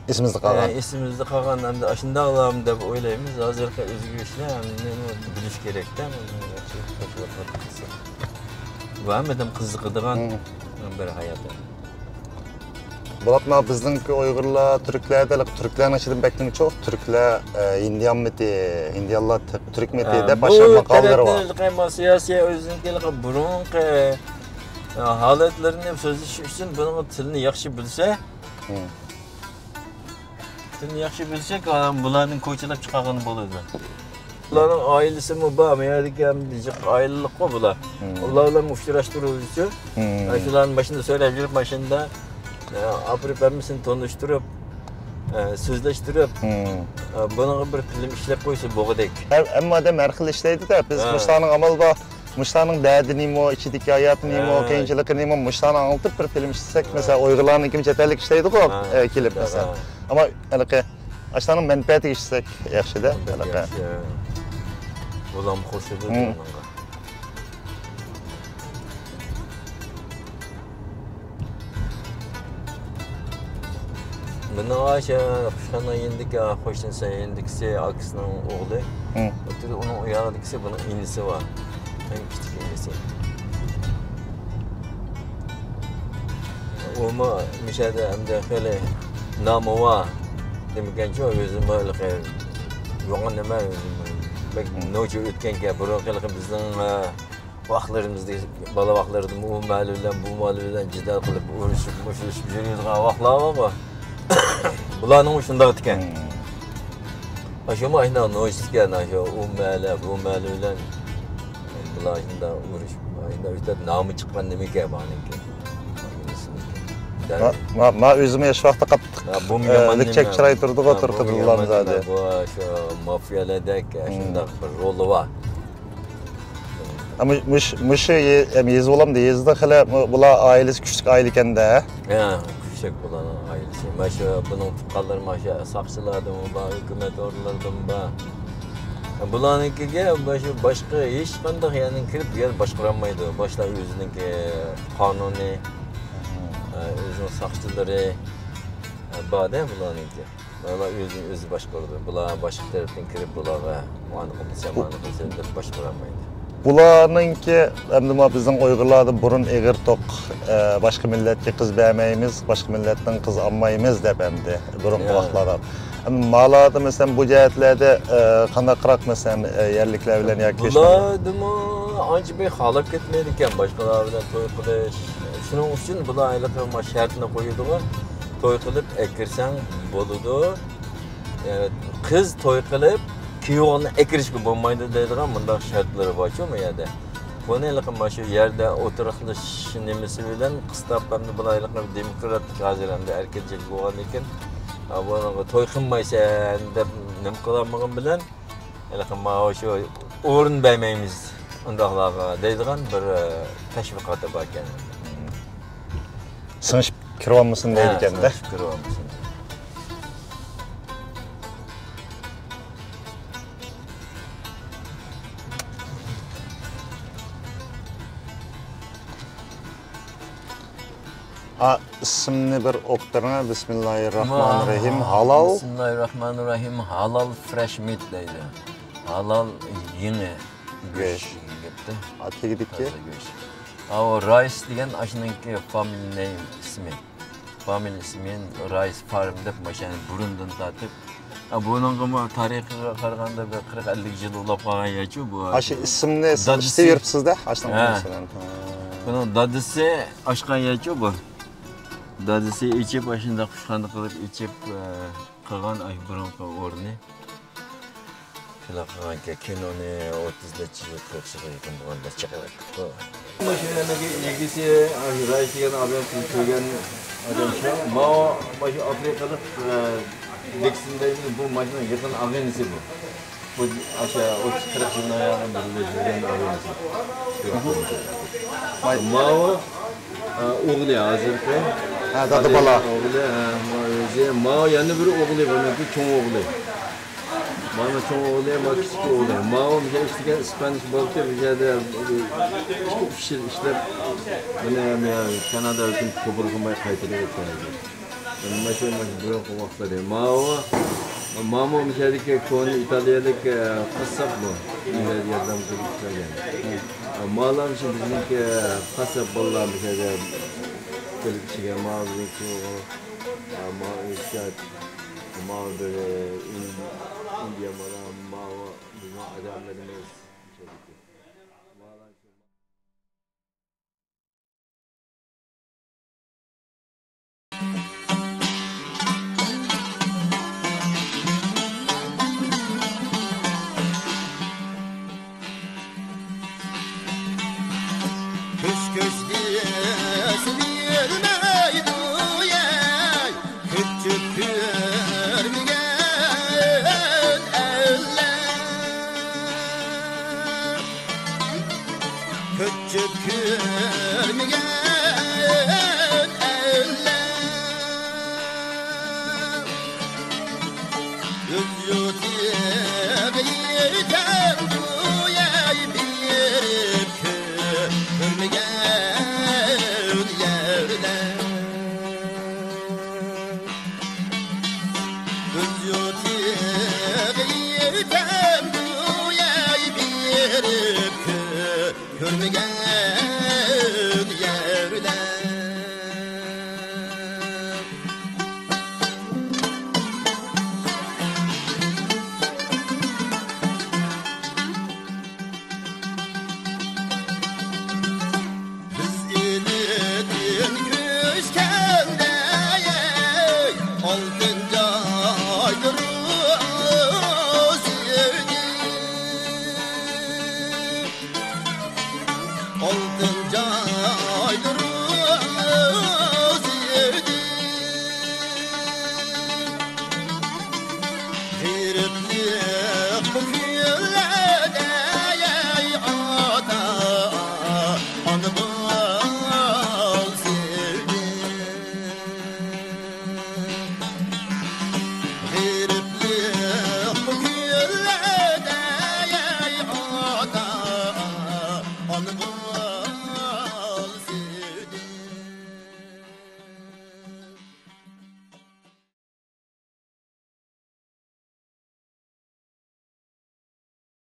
ئېسىمىزدە قالغان. ئە، ئېسىمىزدە قالغان، ئەمدى ئاشۇنداقلارمۇ دەپ ئويلايمىز. ھازىرقى ئۆزگىرىشلەر ھەممىنى بىلىش كېرەكتە. بۇ ھەممىدىن قىزىقىدىغان بىر ھايات. بولۇپمۇ بىزنىڭكى ئۇيغۇرلار، تۈركلەردە، تۈركلەرنىڭ ئىچىدە بەك نېمە جىق؟ تۈركلەر، ئە، ھىندىيانمىتى، ھىندىيانلار تۈ-، تۈركمىتى دەپ باشقا ماقالىلىرى بار. بۇ تەرەپنى سىياسىي ئۆزىنىڭكى بۇرۇنقى، ئە، ھالەتلىرىنى سۆزلىشى ئۈچۈن بۇنىڭغا تىلنى ياخشى بىلسە، تىلنى ياخشى بىلسەك، بۇلارنىڭ كوچىلاپ چىقارغىنى بولىدۇ. بۇلارنىڭ ئائىلىسىمۇ بار، بۇ يەردىكى ھەم جىق ئائىلىلىققۇ بۇلار. ئۇلار بىلەن ئۇچراشتۇرۇۋېلىشى. شۇلارنى ماشىنىدا سۆرەپ يۈرۈپ، ماشىنىدا، ئە، ئاپىرىپ ھەممىسىنى تونۇشتۇرۇپ، ئە، سۆزلەشتۈرۈپ، ئە، بۇنىڭغا بىر فىلىم ئىشلەپ قويسا بولغۇدەك. ھەر، ھەممە ئادەم ھەر خىل ئىشلەيدۇ-دە، بىز مۇشۇلارنىڭ ئامال بار. مۇشۇلارنىڭ دەردى نېمە، ئىچىدىكى ھاياتى نېمە، قىيىنچىلىقى نېمە، مۇشۇلارنى ئاڭلىتىپ بىر فىلىم ئىشلىسەك، مەسىلەن، ئۇيغۇرلارنىڭكىمۇ چەت ئەللىك ئىشلەيدىغۇ، ئە، كېلىپ، مەسىلەن. ئەمما ھېلىقى ئاشۇلارنىڭ مەنپەئەتىگە ئىشلىسەك ياخشىدا، ھېلىقى. بۇلارمۇ قوشۇلىدۇ بۇنىڭغا. مېنىڭ ئاشۇ قۇشخانا يېنىدىكى، قوشنىسى يېنىدىكىسى ئاكىسىنىڭ ئوغلى. ئۇنىڭ ئۇياغىدىكىسى بۇنىڭ ئىنىسى بار. ئەڭ كىچىك ئىنىسى. ئۇمۇ مۇشۇ يەردە ئەمدى خېلى نامى بار. نېمىكەنچۇ، ئۆزىمۇ ھېلىقى يوغان نېمە، بەك نوچى ئۆتكەنكەن. بۇرۇنقى ھېلىقى بىزنىڭ، ئە، ۋاقىتلىرىمىزدا، بالا ۋاقىتلىرىدا ئۇ مەھەللە بىلەن، بۇ مەھەللە بىلەن جېدەل قىلىپ، ئۇرۇشۇپ، مۇشۇرۇشۇپ يۈرىدىغان ۋاقىتلار بارغۇ. بۇلارنىڭمۇ شۇنداق ئىكەن. ئاشۇمۇ ئاشۇنداق نوچىكەن، ئاشۇ ئۇ مەھەللە، بۇ مەھەللە بىلەن بۇلار شۇنداق ئۇرۇشۇپ، شۇنداق ئۆتۈپ، نامى چىققان نېمىكەن بۇنىڭكى. ما، ما، ما ئۆزىمۇ ياش ۋاقىتتا قاتتىق، ھە، بۇمۇ ئە، يامان لىكچەك نېمە. چىراي تۇرىدىغۇ، ھە، تۇرقىدىنلام زادى. بۇ شۇ مافىيەلەردەك، ھە، شۇنداق بىر رولى بار. ھە، مۇش-، مۇش-، مۇشۇ يە-، ئەم، يېزا بولامدۇ، يېزىدا خېلى بۇ-، بۇلار ئائىلىسى كۈچلۈك ئائىلە ئىكەندە. ھە، كۈچلۈك بۇلارنىڭ ئائىلىسى. مانا شۇ بۇنىڭ تۇغقانلىرى مانا شۇ ساقچىلاردىمۇ بار، ھۆكۈمەت ئورۇنلىرىدىمۇ بار. بۇلارنىڭكىگە باشقا ھېچقانداق يەرنىڭ كىرىپ بۇ يەرنى باشقۇرالمايدۇ. باشلار ئۆزىنىڭكى قانۇنى، ئە، ئۆزىنىڭ ساقچىلىرى، ئە، بار-دە بۇلارنىڭكى. بۇلار ئۆزىنى ئۆزى باشقۇرىدۇ. بۇلار باشقا تەرەپتىن كىرىپ بۇلارغا مانا قىلسا، مانا قىلسا دەپ باشقۇرالمايدۇ. بۇلارنىڭكى ئەمدى ما بىزنىڭ ئۇيغۇرلاردا بۇرۇن ئېغىر توق، ئە، باشقا مىللەتكە قىز بەرمەيمىز، باشقا مىللەتتىن قىز ئالمايمىز دەپ ئەمدى بۇرۇنقى ۋاقىتلاردا. ئەمدى مالاردا مەسىلەن بۇ جەھەتلەردە، ئە، قانداقراق مەسىلەن، ئە، يەرلىكلەر بىلەن ياكى بۇلاردىمۇ ئانچە بەك خالاپ كەتمەيدىكەن باشقىلار بىلەن توي قىلىش. شۇنىڭ ئۈچۈن بۇلار ھېلىقى ما شەرتنى قويىدىغۇ، توي قىلىپ ئەكىرسەڭ بولىدۇ. ئە، قىز توي قىلىپ، كۈيئوغلىنى ئەكىرىشكە بولمايدۇ دەيدىغان مۇنداق شەرتلىرى بارچۇ بۇ يەردە. بۇنى ھېلىقى مانا شۇ يەردە ئوتتۇرىلىشىش نېمىسى بىلەن قىستاپ، ئەمدى بۇلار ھېلىقى دېموكراتىك ھازىر ئەمدى ئەركىنچىلىك بولغاندىكىن، ئا، بۇنىڭغا توي قىلمايسەن دەپ نېمە قىلالمىغان بىلەن، ھېلىقى ماۋۇ شۇ ئورۇن بەرمەيمىز ئۇنداقلارغا دەيدىغان بىر، ئە، تەشۋىقاتى باركەن. سىڭىشىپ كىرىۋالمىسۇن ھە، دەيدىكەن-دە. سىڭىشىپ كىرىۋالمىسۇن. ھە، ئىسىمنى بىر ئوقۇپ بېرىڭە. بىسمىللاھىررەھمانىررەھىم. ھالال. بىسمىللاھىررەھمانىررەھىم. ھالال فرېش مىت دەيدۇ. ھالال يېڭى گۆش. گۆش. گەپتە. ھە، تېگىدىكى. تازا گۆش. ھە، ئۇ رايس دېگەن ئاشۇنىڭكى فامىلى نەيم ئىسمى. فامىلە ئىسمى رايس فارم دەپ ماشۇنى بۇرۇندىن تارتىپ. ھە، بۇنىڭغىمۇ تارىخىغا قارىغاندا بىر قىرىق ئەللىك يىل ئۇلاپ قالغان يەرچۇ بۇ. ئاشۇ ئىسىمنى سىز دادىسى ئىشلىتىۋېرىپسىز-دە، ئاشۇنىڭ ھە. مەسىلەن. ھە. بۇنىڭ دادىسى ئاچقان يەرچۇ بۇ. دادىسى ئېچىپ، ئاشۇنداق ئۇچقاندەك قىلىپ ئېچىپ، ئە، قىلغان ئاشۇ بۇرۇنقى ئورنى. شۇنداق قىلغانكەن، كىنونى ئوتتۇز نەچچە يىل، قىرىق يىلغا يېقىن بولغاندا چىقىرىپ. ماشۇ نېمىگە ئىگىسى، ئاشۇ رايس دېگەن ئادەم، سىز كۆرگەن ئادەم شۇ. ماۋۇ، ماشۇ ئافرىقىلىق، ئە، دېكسىن دەيمىز، بۇ ماشۇنىڭ يېقىن ئاغىنىسى بۇ. بۇ ئاشۇ ئوتتۇز قىرىق يىلدىن ئاياغى بىرلىشىپ يۈرگەن ئاغىنىسى. ماۋۇ، ئە، ئوغلى ھازىرقى. ھە، دادا بالا. ئوغلى، ھە، ماۋۇ ئۆزى. ماۋۇ يەنە بىر ئوغلى، بۇنىڭكى چوڭ ئوغلى. مانا چوڭ ئوغلى، مانا كىچىك ئوغلى. ماۋۇ بىر ئىشلىگەن ئىسپانىش بولۇپ، بۇ يەردە ئىككى، ئۈچ يىل ئىشلەپ، بۇنى كانادا ھۆكۈمىتى قوبۇل قىلماي قايتۇرۇپ ئۆتكەن. مانا شۇ، مانا شۇ بۇرۇنقى ۋاقىتلىرى. ماۋۇ، ماۋۇ مۇشۇ يەردىكى كونا ئىتالىيەلىك، ئە، قاسساپ بۇ. بۇ يەردە ياردەم قىلىپ ئىشلىگەن. ماۋۇلار مۇشۇ بىزنىڭكى قاسساپ بالىلار مۇشۇ يەردە قىلىپ ئىشلىگەن. ماۋۇ بىزنىڭكى ئوغۇل. ئە، ماۋۇ ئىرشات، ماۋۇ بىر، ئىن-، ئىندىيە بالا، ماۋۇ بىزنىڭ ئادەملىرىمىز. كۈز كۈز دېسە بىلمەيدۇ، يەي، كۈتۈپ كۆرمىگەن ئەللەر. كۈتۈپ كۆرمىگەن ئەللەر. ئۆز يۇرتىغا يېتەمدۇ، يەي، بېرىپ كۆرمىگەن يەرلەر. ئۆز يۇرتىغا يېتەمدۇ، يەي، بېرىپ كۆرمىگەن